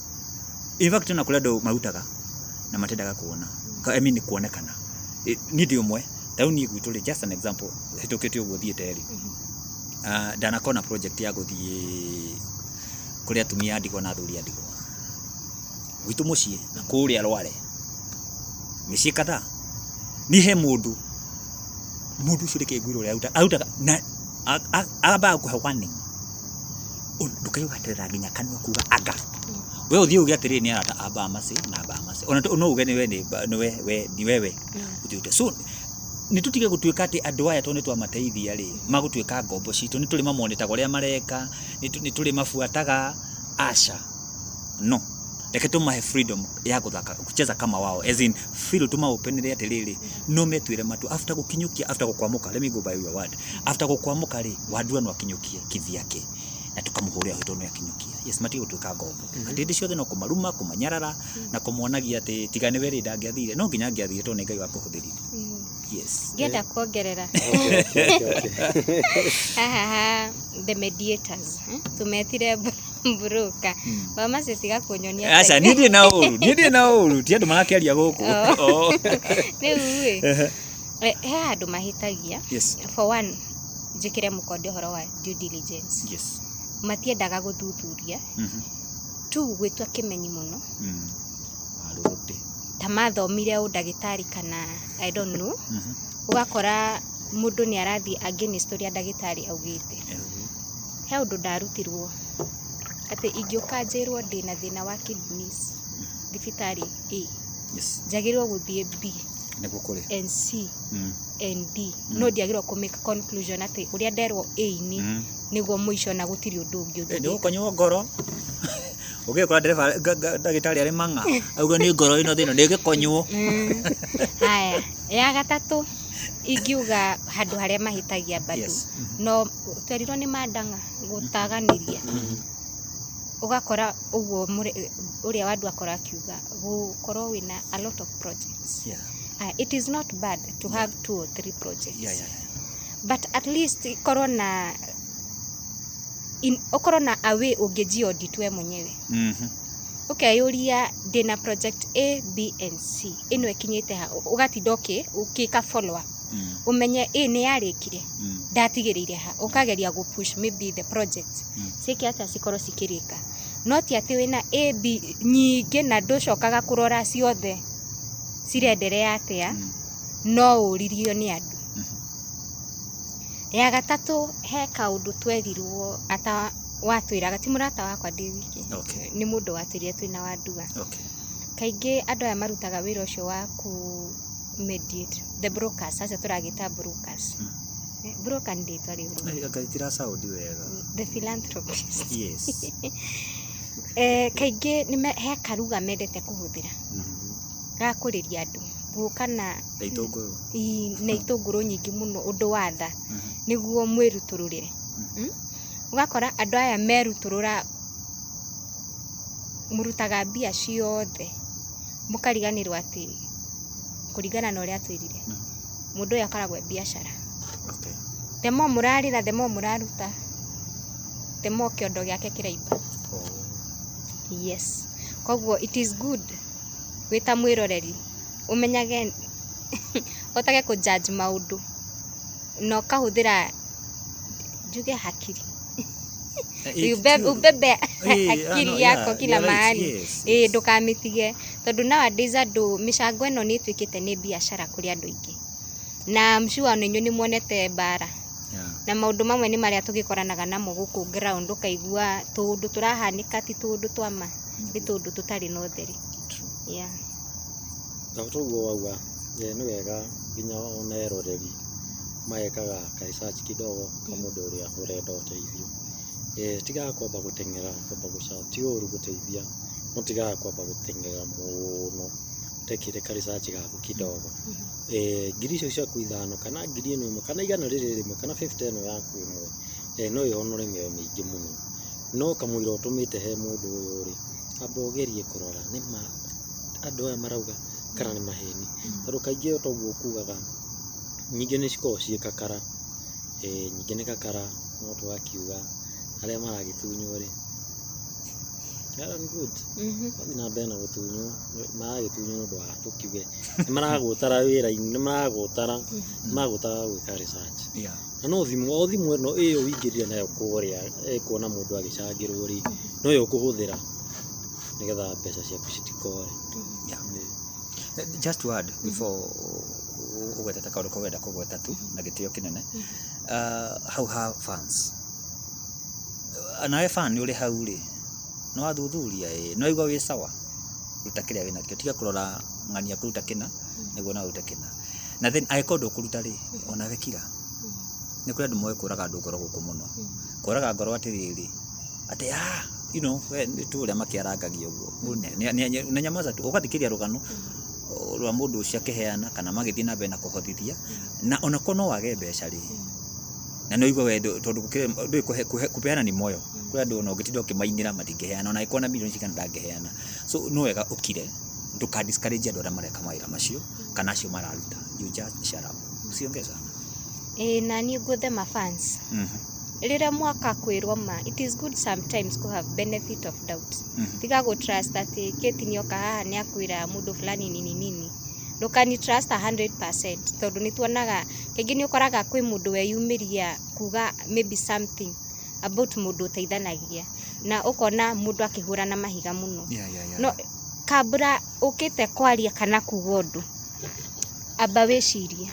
In fact ona kũrĩ andũ marutaga na matendaga kuona. I mean kuonekana. Niĩ ndĩ ũmwe, ta rĩu niĩ gwitũ rĩ, just an example, hĩtũkĩte ũguo thiĩte rĩ, ndanakorwo na project ya gũthiĩ kũrĩ atumia a ndigwa na athuri a ndigwa. Gwitũ mũciĩ na kũrĩa Rware, mĩciĩ kadhaa. Niĩ he mũndũ, mũndũ ũcio reke ngwĩre ũrĩa arutaga, arutaga na ambaga gũkũhe warning, ndũkaigue nginya kanua kuga anga. We ũthiĩ uge atĩrĩrĩ nĩ arata a Bamasi na Bamasi. Ona no uge nĩwe nĩwe we ni wewe. Ũthiĩ So nĩ tũtige gũtuĩka atĩ andũ aya tondũ nĩ twamateithia rĩ, magũtuĩka ngombo citũ, nĩ tũrĩ mamonitaga ũrĩa mareka, nĩ tũrĩ mabuataga, aca. No. Reke tũmahe freedom ya gũthaka, kucheza kama wao, as in feel tũmaopenere atĩrĩrĩ, no metuĩre matua after gũkinyũkia, after gũkwamũka, let me go by your word, after gũkwamũka rĩ, wandua no akinyũkie kivyake na tũkamũhũrĩra hĩ tondũ nĩ akinyũkia. Yes, matige gũtuĩka ngombo. Atĩ hĩndĩ ciothe no kũmaruma, kũmanyarara na kũmonagia atĩ tiga nĩwe rĩ ndangĩathire. No nginya angĩathire tondũ nĩ Ngai wakũhũthĩrire. Yes. Ngĩenda kuongerera haha ha the mediators, eh? Tũmetire broker. Mama tiga kũnyonia. Aca, niĩ ndirĩ na ũru, niĩ ndirĩ na ũru, ti andũ marakĩaria gũkũ. Oh. Rĩu rĩ, he handũ mahĩtagia. For one, njĩkĩre mũkonde ũhoro wa due diligence. Matiendaga gũthuthuria. Two, gwĩtua kĩmenyi mũno. Warũrũtĩ. Ta mathomire ũndagĩtarĩ kana I don't know. Ũgakora mũndũ nĩ arathiĩ against ũrĩa ndagĩtarĩ augĩte. He ũndũ ndarutirwo atĩ ingĩũka njĩrwo ndĩna thĩna wa kidneys thibitarĩ A, njagĩrĩirwo gũthiĩ B. Nĩguo kũrĩ. And C and D, no ndiagĩrĩirwo kũ make conclusion atĩ ũrĩa nderwo A-inĩ nĩguo mũico na gũtirĩ ũndũ ũngĩ Nĩ ũngĩka. gũkonywo ngoro. Ũgĩkora ndereba ndagĩtarĩ arĩ mang'a auga nĩ ngoro ĩno thĩna nĩ ĩgĩkonywo. Haya, ya gatatũ ingiuga handũ harĩa mahĩtagia bado, no twerirwo nĩ mandang'a gũtaganĩria, ũgakora ũguo ũrĩa wandu akora akiuga gũkorwo wĩna a lot of projects. It is not bad to have two or three projects, but at least ikorwo na ũkorwo na a way ũngĩji audit we mwenyewe, ũkeyũria, ndĩna project A, B and C, ĩno ĩkinyĩte ha? Ũgatinda ũkĩka follow up, ũmenye A nĩ yarĩkire, ndatigĩrĩire ha, ũkageria gũ push maybe the project ciĩke atĩa, cikorwo cikĩrĩka. No ti atĩ wĩna A, B nyingĩ na ndũcokaga kũrora ciothe cirenderea atĩa, no ũririo nĩ andũ. Ya gatatũ, he kaũndũ twerirwo ata watwĩraga, ti mũrata wakwa ndĩ wiki, nĩ mũndũ watwĩrire twĩna wandua. Kaingĩ andũ aya marutaga wĩra ũcio wa ku mediate, the brokers, acio tũragĩta brokers. Broker nĩ rĩtwa rĩũru. Anga itira sound wega. The philanthropist. Yes. Kaingĩ he karuga mendete kũhũthĩra ga kũrĩria andũ gũka na Na itũngũrũ. Na itũngũrũ nyingĩ mũno, ũndũ wa tha nĩguo mwĩrutũrũrĩre. Ũgakora andũ aya merutũrũra, mũrutaga mbia ciothe, mũkariganĩrwo atĩ kũringana na ũrĩa atwĩrire, mũndũ ũyũ akoragwo e biacara. The more mũrarĩra, the more mũraruta, the more kĩondo gĩake kĩraimba. Yes, koguo it is good wĩ ta mwĩroreri ũmenyage, ũhotage kũ judge maũndũ na ũkahũthĩra, njuge, hakiri. Ubebe akili yako kila mahali, ĩ ndũkamĩtige, tondũ nowadays andũ mĩcango ĩno nĩ ĩtuĩkĩte nĩ biacara kũrĩ andũ aingĩ, na I'm sure ona inyuĩ nĩ muonete mbara na maũndũ mamwe nĩ marĩa tũgĩkoranaga namo gũkũ ground, ũkaigua tũũndũ tũrahanĩka ti tũũndũ twa ma, nĩ tũũndũ tũtarĩ na ũtheri, yeah. Na toguo wauga, nĩ wega nginya ona eroreri magekaga ka research kidogo ka mũndũ ũrĩa ũrenda ũteithio. Tigaga kwamba gũteng'era kwamba gũca, ti ũru gũteithia, no tigaga kwamba gũteng'era mũno ũtekĩte ka research gaku kidogo. Ngiri icio ciaku 5 kana ngiri ĩno ĩmwe kana 100 rĩrĩ 1 kana 50 ĩno yaku ĩmwe, no ĩhonore mĩoyo mĩingĩ mũno. No kamũira ũtũmĩte he mũndũ ũyũ rĩ, amba ũgerie kũrora nĩma andũ aya marauga kana nĩ maheni, tondũ kaingĩ toguo ũkugaga nyingĩ nĩ cikoragwo ciĩ kakara, nyingĩ nĩ kakara, no tũgakiuga arĩa maragĩtunywo rĩ, well and good, mathiĩ na mbere na gũtunywo, maragĩtunywo nĩ ũndũ wa tũkiuge nĩ maragũtara wĩra-inĩ, nĩ maragũtara gwĩka research. Na no thimũ, o thimũ ĩno ĩyo ũingĩrire nayo kũrĩa kuona mũndũ agĩcangĩrwo rĩ, noyo ũkũhũthĩra nĩgetha mbeca ciaku citikore. Just to add before ũgwetete kaũndũ kau ũrenda kũgweta tu na gĩtĩo kĩnene, hau ha fans, nawe fan ũrĩ hau rĩ, nĩ wathuthuria ĩ nĩ waigua wĩ sawa, ruta kĩrĩa wĩnakĩo, tiga kũrora ng'ania kũruta kĩna nĩguo nawe ũrute kĩna. Na then angĩkorwo ndũkũruta rĩ, onawe kira. Nĩ kũrĩ andũ moĩ kũraga andũ ngoro gũkũ mũno, kũraga ngoro atĩrĩrĩ, atĩ ah, we nĩ tu ũrĩa makĩarangagia ũguo. Na nyamaza tu ũgathikĩrĩria rũgano rwa mũndũ ũcio akĩheana kana magĩthiĩ na mbere na kũhothithia, na onakorwo no wage mbeca rĩ, na nĩ ũigue we tondũ gũkĩrĩ ndũĩ kũpeana ni moyo, kũrĩ andũ ona ũngĩtinda ũkĩmainĩra matingĩheana, ona angĩkorwo na mirioni cigana ndangĩheana. So no wega ũkire, ndũka discourage andũ arĩa mareka mawĩra macio kana acio mararuta, you just shut up, usiongee sana. Ĩĩ, na niĩ ngũthe ma fans rĩrĩa mwaka kwĩrwo ma, it is good sometimes to have benefit of doubt. Tiga gũ trust atĩ Kate nĩoka haha nĩ akwĩra mũndũ fulani nini nini, ndũkani trust 100%, tondũ nĩ tuonaga kaingĩ nĩ ũkoraga kwĩ mũndũ weyumĩria kuga maybe something about mũndũ ũteithanagia, na ũkona mũndũ akĩhũra na mahiga mũno. No kabura ũkĩte kwaria kana kuga ũndũ, amba wĩcirie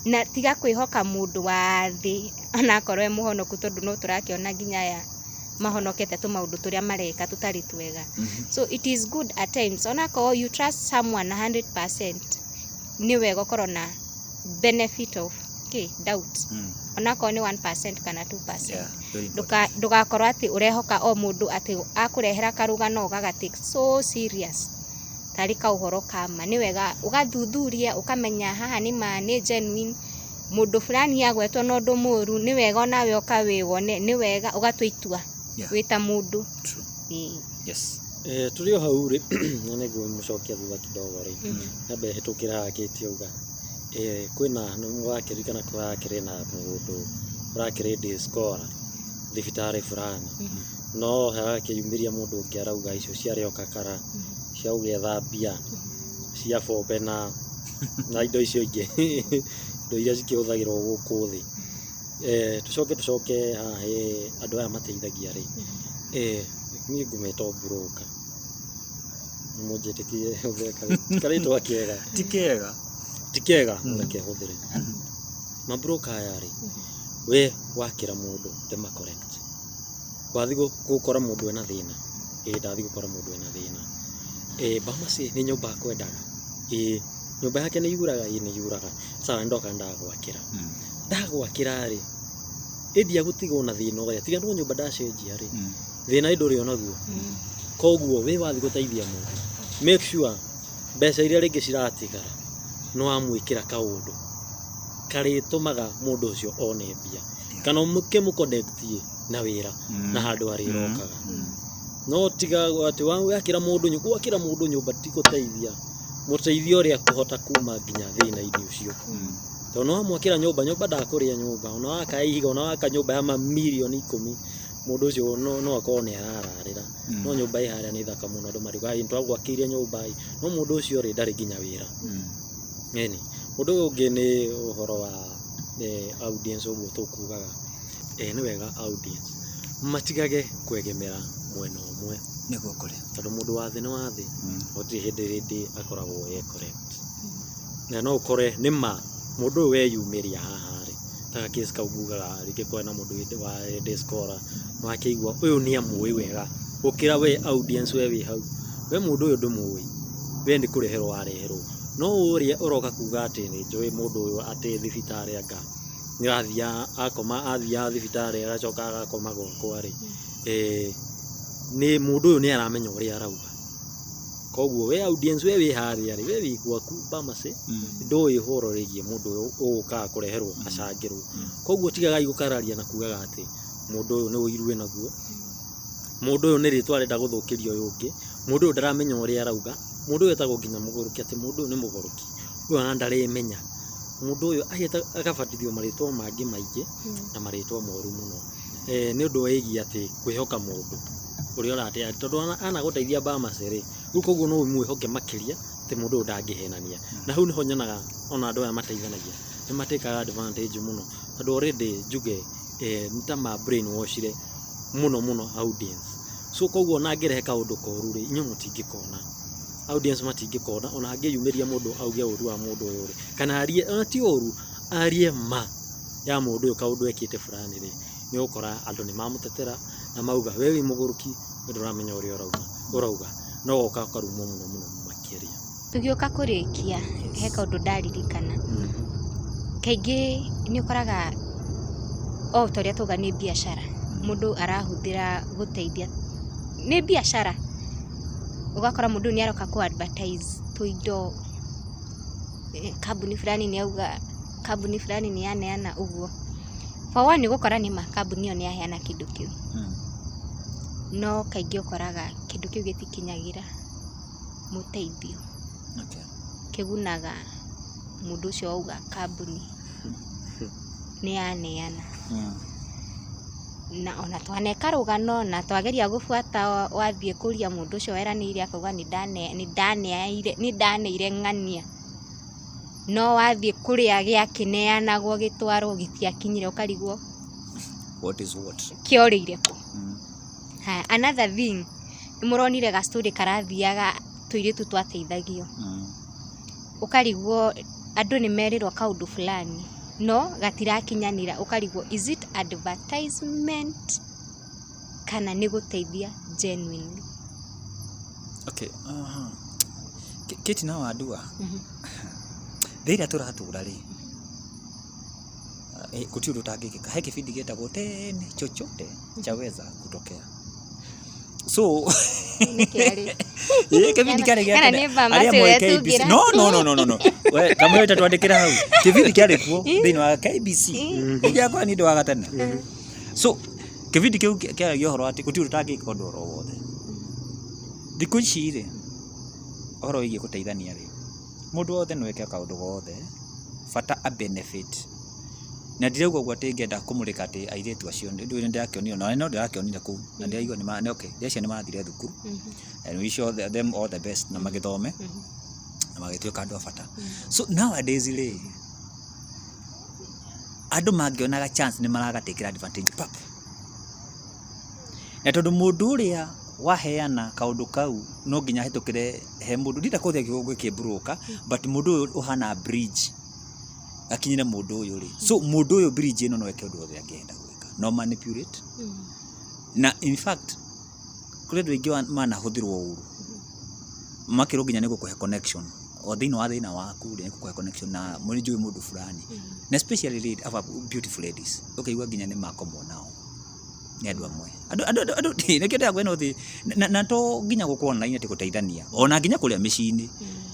na tiga kwĩhoka mũndũ wa thĩ onakorwo e mũhonoku, tondũ no tũrakĩona nginya aya mahonokete tũmaũndũ tũrĩa mareka tũtarĩ twega. So it is good at times, onakorwo you trust someone 100%, Nĩ wega ũkorwo na benefit of kĩ doubt, onakorwo nĩ 1% kana 2%. Yeah, very important. Ndũgakorwo atĩ ũrehoka o mũndũ atĩ akũrehera karũgano ũgaga take so serious tarĩ kaũhoro kama. Nĩ wega ũgathuthuria, ũkamenya haha nĩ ma nĩ genuine. Mũndũ fulani agwetwo na ũndũ mũru, nĩ wega onawe ũkawĩwone, nĩ wega ũgatua itua wĩ ta mũndũ. True. Ĩĩ. Yes. Tũrĩ o hau rĩ, na nĩguo mũcokia thutha kidogo rĩ, nyambe hĩtũkĩre haha Kate auga kwĩna, nĩ wakĩririkana kũrakĩrĩ na mũndũ ũrakĩrĩ day scholar thibitarĩ fulani, no harakĩyumĩria mũndũ ũngĩ arauga icio ciarĩ o kakara cia gũgĩetha mbia cia bombe na indo icio ingĩ, indo iria cikĩhũthagĩrwo gũkũ thĩ. Tũcoke haha he andũ aya mateithagia rĩ, niĩ ngũmeta o broker, mũnjĩtĩkie, hũthĩre karĩtwa kega. Ti kega. Ti kega, reke hũthĩre mabroka aya rĩ. We wakĩra mũndũ tema correct, wathiĩ gũkora mũndũ ena thĩna, ĩĩ ndathiĩ gũkora mũndũ ena thĩna, Bamasi nĩ nyũmba akwendaga, ĩĩ nyũmba yake nĩ yuraga, ĩĩ nĩ yuraga, sawa, ndoka ndagwakĩra. Ndagwakĩra rĩ, ĩndia gũtigwo na thĩna ũrĩa tiga no nyũmba ndacenjia rĩ, thĩna ndũrĩ onaguo. Koguo we wathiĩ gũteithia mũndũ, make sure mbeca iria rĩngĩ ciratigara nĩ wamwĩkĩra kaũndũ karĩtũmaga mũndũ ũcio one mbia, kana ũkĩmũconnectie na wĩra na handũ arĩrokaga. No tiga atĩ wakĩra mũndũ, gwakĩra mũndũ nyũmba ti gũteithia, mũteithia ũrĩa kũhota kuma nginya thĩna-inĩ ũcio. Tondũ nĩ wamwakĩra nyũmba, nyũmba ndakũrĩa nyũmba, ona waka ihiga, ona waka nyũmba ya mamirioni 10, mũndũ ũcio no akorwo nĩ arararĩra. No nyũmba ĩ harĩa nĩ thaka mũno, andũ mariuga ĩ twagwakĩire nyũmba ĩ, no mũndũ ũcio rĩ ndarĩ nginya wĩra. Ĩni ũndũ ũyũ ũngĩ nĩ ũhoro wa audience, ũguo tũkugaga, nĩ wega audience matigage kwegemera mwena ũmwe. Nĩguo kũrĩ. Tondũ mũndũ wa thĩ nĩ wa thĩ, gũtirĩ hĩndĩ akoragwo e correct. Na no ũkore nĩ ma mũndũ ũyũ weyumĩria haha rĩ, ta case kau ngugaga rĩngĩ kwĩna mũndũ wa day scholar, wakĩigua ũyũ nĩ amũĩ wega gũkĩra we audience, we wĩ hau, we mũndũ ũyũ ndũmũĩ, we nĩ kũreherwo wareherwo. No ũrĩa ũroka kuga atĩ nĩ njũĩ mũndũ ũyũ atĩ thibitarĩ anga nĩathiaga akoma, athiaga thibitarĩ agacoka agakoma gwakwa rĩ, nĩ mũndũ ũyũ nĩ aramenya ũrĩa arauga. Koguo we audience, we wĩ harĩa rĩ, we wĩ gwaku Bamasi, ndũĩ ũhoro wĩgiĩ mũndũ ũyũ ũgũkaga kũreherwo acangĩrwo. Koguo tigagai gũkararia na kugaga atĩ mũndũ ũyũ nĩ ũiru wĩnaguo, mũndũ ũyũ nĩ rĩtwa arenda gũthũkĩria ũyũ ũngĩ, mũndũ ũyũ ndaramenya ũrĩa arauga, mũndũ ũyũ etagwo nginya mũgũrũki, atĩ mũndũ ũyũ nĩ mũgũrũki, ũyũ ona ndarĩmenya, mũndũ ũyũ agabatithio marĩtwa mangĩ maingĩ na marĩtwa moru mũno. Nĩ ũndũ wĩgiĩ atĩ kwĩhoka mũndũ ũrĩa ũrate, tondũ anagũteithia Bamasi rĩ, rĩu koguo no ũmwĩhoke makĩria atĩ mũndũ ũyũ ndangĩhenania. Na hau nĩho nyonaga ona andũ aya mateithanagia nĩ matĩkaga advantage mũno, tondũ already njuge nĩ ta ma brainwashire mũno mũno audience. So koguo ona angĩrehe kaũndũ koru rĩ, inyuĩ mũtingĩkona, audience matingĩkona. Ona angĩyumĩria mũndũ auge ũru wa mũndũ ũyũ rĩ, kana arie ona ti ũru, arie ma ya mũndũ ũyũ kaũndũ ekĩte fulani rĩ, nĩ ũgũkora andũ nĩ mamũtetera na mauga we wĩ mũgũrũki, we ndũramenya ũrĩa ũrauga, no ũgoka ũkarumwo mũno mũno makĩria. Tũgĩũka kũrĩkia, he kaũndũ ndaririkana. Kaingĩ nĩ ũkoraga o ta ũrĩa twauga nĩ biacara, mũndũ arahũthĩra gũteithia, nĩ biacara. Ũgakora mũndũ ũyũ nĩ aroka kũ advertise tũindo, kambuni fulani nĩ yauga, kambuni fulani nĩ yaneana ũguo. For one nĩ ũgũkora nĩma kambuni ĩyo nĩ yaheana kĩndũ kĩu, no kaingĩ ũkoraga kĩndũ kĩu gĩtikinyagĩra mũteithio. Kĩgunaga mũndũ ũcio wauga kambuni nĩ yaneana. Na ona twaneka rũgano na twageria gũbuata, wathiĩ kũria mũndũ ũcio weranĩire akauga nĩ ndaneire ng'ania, no wathiĩ kũrĩa gĩakĩneanagwo gĩtwarwo gĩtiakinyire, ũkarigwo What is what? Kĩorĩire kũ? Haya, another thing, nĩ mũronire ga story karathiaga tũirĩtu twateithagio. Ũkarigwo andũ nĩ merĩrwo kaũndũ fulani no gatirakinyanĩra, ũkarigwo is it advertisement kana nĩ gũteithia genuinely? Okay. Kate na Wandua. Thĩ ĩrĩa tũratũra rĩ, gũtirĩ ũndũ ũtangĩkĩka. He kĩbindi gĩtagwo tene chochote chaweza kutokea. So Nĩkĩarĩ. Ĩĩ, kĩbindi kĩarĩ gĩa Kana tene. nĩ Bamasi Arĩa moĩ KBC. ũretungĩra? No, no, no, no, no, no. We, kamwe twandĩkĩra hau. Kĩbindi kĩarĩ kuo thĩinĩ wa KBC. Ũngĩakora nĩ ũndũ wa gatene. So kĩbindi kĩu kĩaragia ũhoro atĩ gũtirĩ ũndũ ũtangĩka ũndũ oro wothe. Thikũ ici rĩ, ũhoro wĩgiĩ gũteithania rĩ, mũndũ wothe no eke kaũndũ gothe, bata a benefit. Na ndirauga ũguo atĩ ngĩenda kũmũrĩka atĩ airĩtu acio, nĩ ũndũ nĩndĩrakĩonire ona no ndĩrakĩonire kũu, na ndĩraigua nĩ okay, ndĩreciria nĩ mathire thukuru, and we wish them all the best na magĩthome, na magĩtuĩka andũ a bata. So nowadays rĩ, andũ mangĩonaga chance nĩ maraga take advantage pap. Na tondũ mũndũ ũrĩa waheana kaũndũ kau no nginya ahĩtũkĩre he mũndũ, ndienda kũhũthĩra kiugo gĩkĩ broker, but mũndũ ũyũ ũhana bridge akinyĩre mũndũ ũyũ rĩ, so mũndũ ũyũ bridge ĩno no eke ũndũ wothe angĩenda gwĩka, no manipulate. Na in fact kũrĩ andũ aingĩ manahũthĩrwo ũru, makerwo nginya nĩ gũkũhe connection, o thĩinĩ wa thĩna waku rĩ, nĩ gũkũhe connection na nĩ njũĩ mũndũ fulani, na especially our beautiful ladies, ũkaigua nginya nĩ makomwo nao nĩ andũ amwe. Andũ andũ andũ nĩkĩo ndĩrakwĩra no ũthiĩ, na to nginya gũkũ online atĩ gũteithania, ona nginya kũrĩa mĩciĩ-inĩ,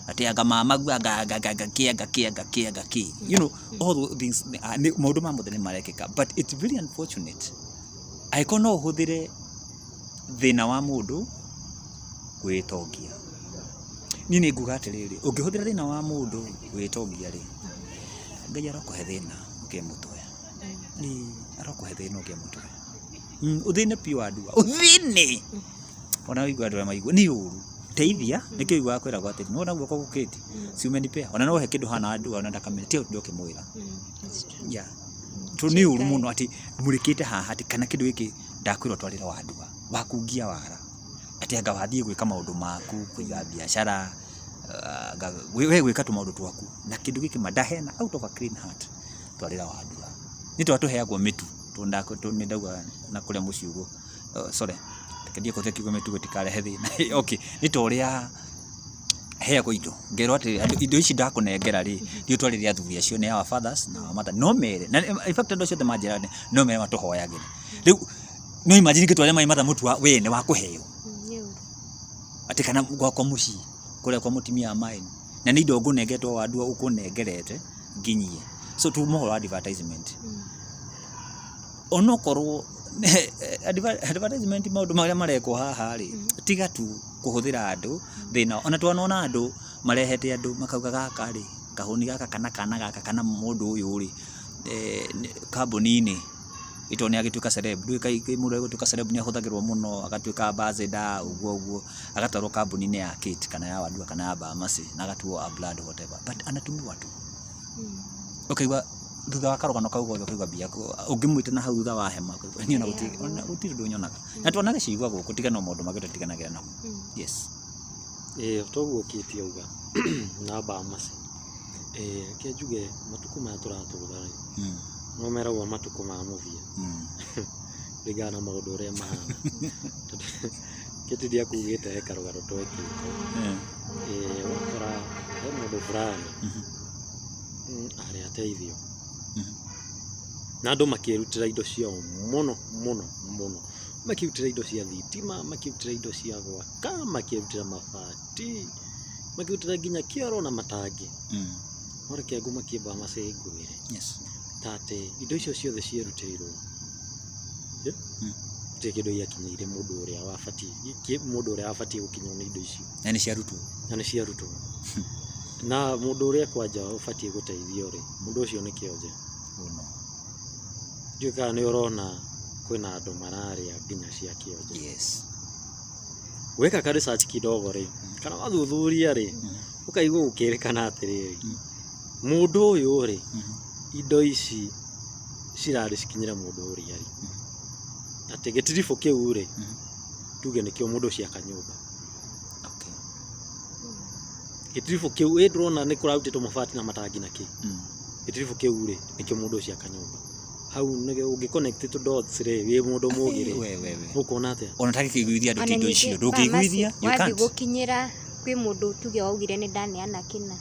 atĩ anga mamagu anga anga anga kĩ anga kĩ anga kĩ anga kĩ, you know all those things, maũndũ ma mothe nĩ marekĩka, but it's very unfortunate angĩkorwo no ũhũthĩre thĩna wa mũndũ gwĩtongia. Niĩ nĩ nguga atĩrĩrĩ, ũngĩhũthĩra thĩna wa mũndũ gwĩtongia rĩ, Ngai arokũhe thĩna ũkĩe mũtwe. Ĩĩ arokũhe thĩna ũkĩe mũtwe. Ũthĩne biũ wandua, ũthĩne! Ona waigua andũ arĩa maigua, nĩ ũru. Teithia, nĩkĩo ũiguaga kwĩragwo atĩrĩ, nĩwona guoko gũkĩte, si umenipea. Ona no ũhe kĩndũ haha na wandua ona ndakamenya, tiga gũtinda ũkĩmwĩra. Yeah. Tondũ nĩ ũru mũno atĩ mũrĩkĩte haha atĩ kana kĩndũ gĩkĩ ndakwĩra ũtwarĩre wandua, wakungia wara. Atĩ anga wathiĩ gwĩka maũndũ maku, kũiga biacara, anga we gwĩka tũmaũndũ twaku, na kĩndũ gĩkĩ ma ndaheana out of a clean heart, twarĩra wandua. Nĩ twa tũheagwo mĩtu, tondũ nĩ ndauga na kũrĩa mũciĩ ũguo, sorry, reke ndige kũhũthĩra kiugo mĩtu gĩtikarehe thĩna. Okay, nĩ ta ũrĩa heagwo indo, ngerwo atĩrĩrĩ, indo ici ndakũnengera rĩ, thiĩ ũtwarĩre athuri acio nĩ our fathers na our mothers, no mere, na in fact andũ acio othe manjĩraga no mere matũhoyagĩre. Rĩu no imagine ngĩtwarĩra maĩ matha mũtu wene wa kũheo, atĩ kana gwakwa mũciĩ kũrĩa kwa mũtumia wa maĩ, na nĩ indo ngũnengetwo wandua ũkũnengerete nginyie. So tuma ũhoro wa advertisement. Onokorwo advertisement maũndũ marĩa marekwo haha rĩ, tiga tu kũhũthĩra andũ thĩna, ona twanona andũ marehete andũ makauga gaka rĩ, kahũni gaka kana kana gaka kana mũndũ ũyũ rĩ, kambuni-inĩ ĩtondũ nĩ agĩtuĩka celeb, ndũĩ kaingĩ mũndũ agĩtuĩka celeb nĩ ahũthagĩrwo mũno, agatuĩka ambassador ũguo ũguo, agatwarwo kambuni-inĩ ya Kate kana ya Wandua kana ya Bahamasi na agatuo a brand whatever, but anatumiwa tu. Ũkaigua thutha wa karũgano kau gothe ũkaigua mbia ũngĩmwĩta na hau thutha wa hema ũkaigua niĩ ona gũtirĩ ona gũtirĩ ũndũ nyonaga. Na tuonaga ciigua gũkũ tiga no maũndũ mangĩ tũtiganagĩra namo. Yes. Ĩĩ toguo Kate auga na Bahamasi, reke njuge matukũ maya tũratũra rĩ, no meragwo matukũ ma mũthia kũringana na maũndũ ũrĩa mahana. Tondũ Kate ndiakugĩte he karũgano twekĩte, ũgakora he mũndũ fulani arĩ ateithio, na andũ makĩrutĩra indo ciao mũno mũno mũno, makĩrutĩra indo cia thitima, makĩrutĩra indo cia gwaka, makĩrutĩra mabati, makĩrutĩra nginya kĩoro na matangi. No reke ngũmakie Bahamasi ngwĩre, ta atĩ indo icio ciothe cierutĩirwo, gũtirĩ kĩndũ gĩakinyĩire mũndũ ũrĩa wabatiĩ, mũndũ ũrĩa wabatiĩ gũkinywo nĩ indo icio. Na nĩ ciarutwo? Na nĩ ciarutwo. Na mũndũ ũrĩa kwanja ũbatiĩ gũteithio rĩ, mũndũ ũcio nĩ kĩonje. Ndiũĩ kana nĩ ũrona kwĩna andũ mararĩa nginya cia kĩonje. Weka ka research kidogo rĩ, kana wathuthuria rĩ, ũkaigua gũkĩrĩkana atĩrĩrĩ, mũndũ ũyũ rĩ, indo ici cirarĩ cikinyĩre mũndũ ũrĩa rĩ, atĩ gĩtiribũ kĩu rĩ, tuge nĩkĩo mũndũ ũcio aka nyũmba. Gĩtiribũ kĩu, ĩ ndũrona nĩ kũrarutĩtwo mabati na matangi na kĩ, gĩtiribũ kĩu rĩ, nĩkĩo mũndũ ũcio aka nyũmba. Hau ũngĩ connect tũ dots rĩ, wĩ mũndũ mũgĩ rĩ, ũkuona atĩa? Ona ũtangĩkĩiguithia andũ ti indo icio, ndũngĩiguithia, you Wathiĩ can't. gũkinyĩra kwĩ mũndũ tuge waugire nĩ ndaneana kĩna.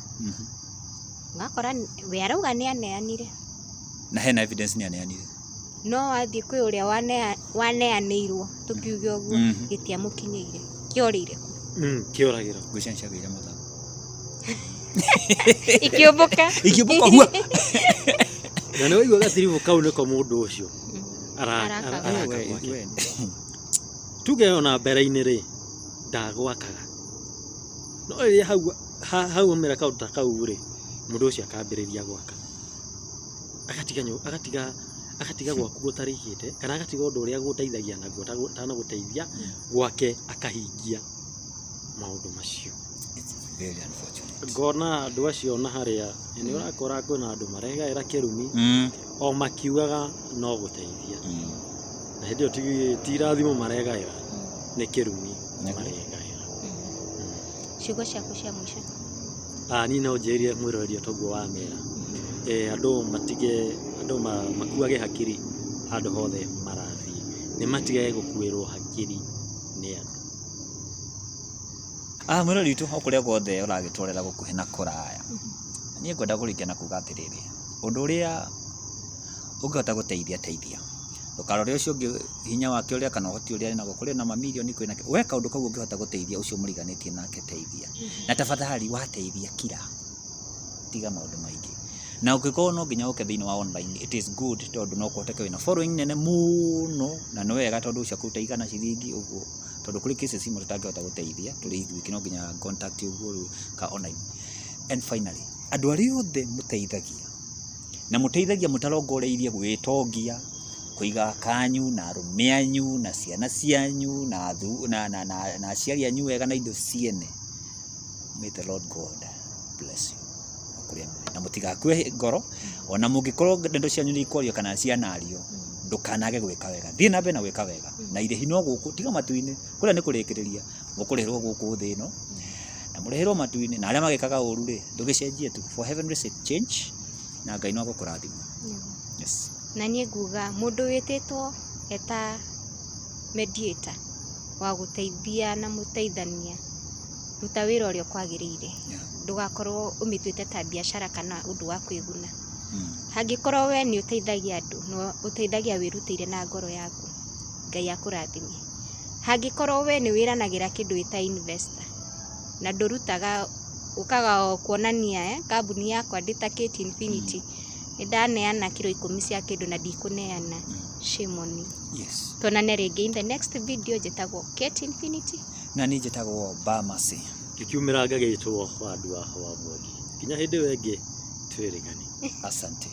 Ũgakora we arauga nĩ aneanire. Na hena evidence nĩ aneanire. No wathiĩ kwĩ ũrĩa waneanĩirwo tũkiuge ũguo, gĩtiamũkinyĩire, kĩorĩire kũ? Kĩoragĩra. Ngwĩciria nĩ ciagĩire mathagu. Ikĩũmbũka. Ikĩũmbũka hua. Na nĩ waigua gatiribũ kau nĩko mũndũ ũcio Araka araka gwake. Tuge ona mbere-inĩ rĩ, ndagwakaga. No rĩrĩa hau haumĩra kaũndũ ta kau rĩ, mũndũ ũcio akambĩrĩria gwaka. Agatiga agatiga agatiga gwaku gũtarĩkĩte, kana agatiga ũndũ ũrĩa gũteithagia naguo ũtanagũteithia gwake, akahingia maũndũ macio. It's very unfortunate. Ngona andũ acio na harĩa nĩ ũrakora kwĩna andũ maregaĩra kĩrumi o makiugaga no gũteithia, na hĩndĩ ĩyo ti irathimo maregaĩra, nĩ kĩrumi maregaĩra. Ciugo ciaku cia mũico. Niĩ no njĩrire mwĩroreri toguo wa mera, andũ matige, andũ makuage hakiri handũ hothe marathiĩ, nĩ matigage gũkuĩrwo hakiri nĩ andũ. Mwĩroreri witũ o kũrĩa guothe ũragĩtwarĩra gũkuhĩ na kũraya, niĩ ngwenda kũrĩkia na kuga atĩrĩrĩ, ũndũ ũrĩa ũngĩhota gũteithia, teithia. Ndũkarore ũcio ũngĩ hinya wake ũrĩa kana ũhoti ũrĩa arĩ naguo, kũrĩ na mamirioni, kwĩna kĩ. We kaũndũ kau ũngĩhota gũteithia ũcio mũriganĩtie nake, teithia. Na tafadhali wateithia kira, tiga maũndũ maingĩ. Na ũngĩkorwo no nginya ũke thĩinĩ wa online, it is good tondũ no kũhoteke wĩna following nene mũno, na nĩ wega tondũ ũcio akũruta 100 ciringi ũguo, tondũ kũrĩ cases imwe tũtangĩhota gũteithia tũrĩ ithuĩ, no nginya contact ũguo rĩu ka online. And finally, andũ arĩa othe mũteithagia, na mũteithagia mũtarongoreirie gwĩtongia, kũiga kanyu na arũme anyu na ciana cianyu na na aciari anyu wega na indo ciene, may the Lord God bless you. Kũrĩa mũrĩ. Na mũtigakue ngoro, ona mũngĩkorwo ndeto cianyu nĩ ikwario kana cianario, ndũkanage gwĩka wega. Thiĩ na mbere na gwĩka wega. Na irĩhi no gũkũ, tiga matu-inĩ, kũrĩa nĩ kũrĩkĩrĩria, mũkũrĩhĩrwo gũkũ thĩ ĩno, na mũrĩhĩrwo matu-inĩ, na arĩa magĩkaga ũru rĩ, ndũgĩcenjie tu. For heavenly sake, change, na Ngai no agũkũrathima. Yes. Na niĩ nguga mũndũ wĩtĩtwo eta mediator wa gũteithia na mũteithania, ruta wĩra ũrĩa ũkwagĩrĩire. Ndũgakorwo ũmĩtuĩte ta biacara kana ũndũ wa kwĩguna. Hangĩkorwo we nĩ ũteithagia andũ, na ũteithagia wĩrutĩire na ngoro yaku, Ngai akũrathime. Hangĩkorwo we nĩ wĩranagĩra kĩndũ wĩta investor, na ndũrutaga, ũkaga o kuonania, kambuni yakwa ndĩ ta Kate Infinity, nĩ ndaneana kiro 10 cia kĩndũ na ndikũneana. Shame on you. Tuonane rĩngĩ in the next video. Njĩtagwo Kate Infinity. Na niĩ njĩtagwo Bamasi. Ngĩkiumĩra ngagĩtwo Wandua wa Mwangi. Nginya hĩndĩ ĩyo ĩngĩ twĩrĩgane. Asante.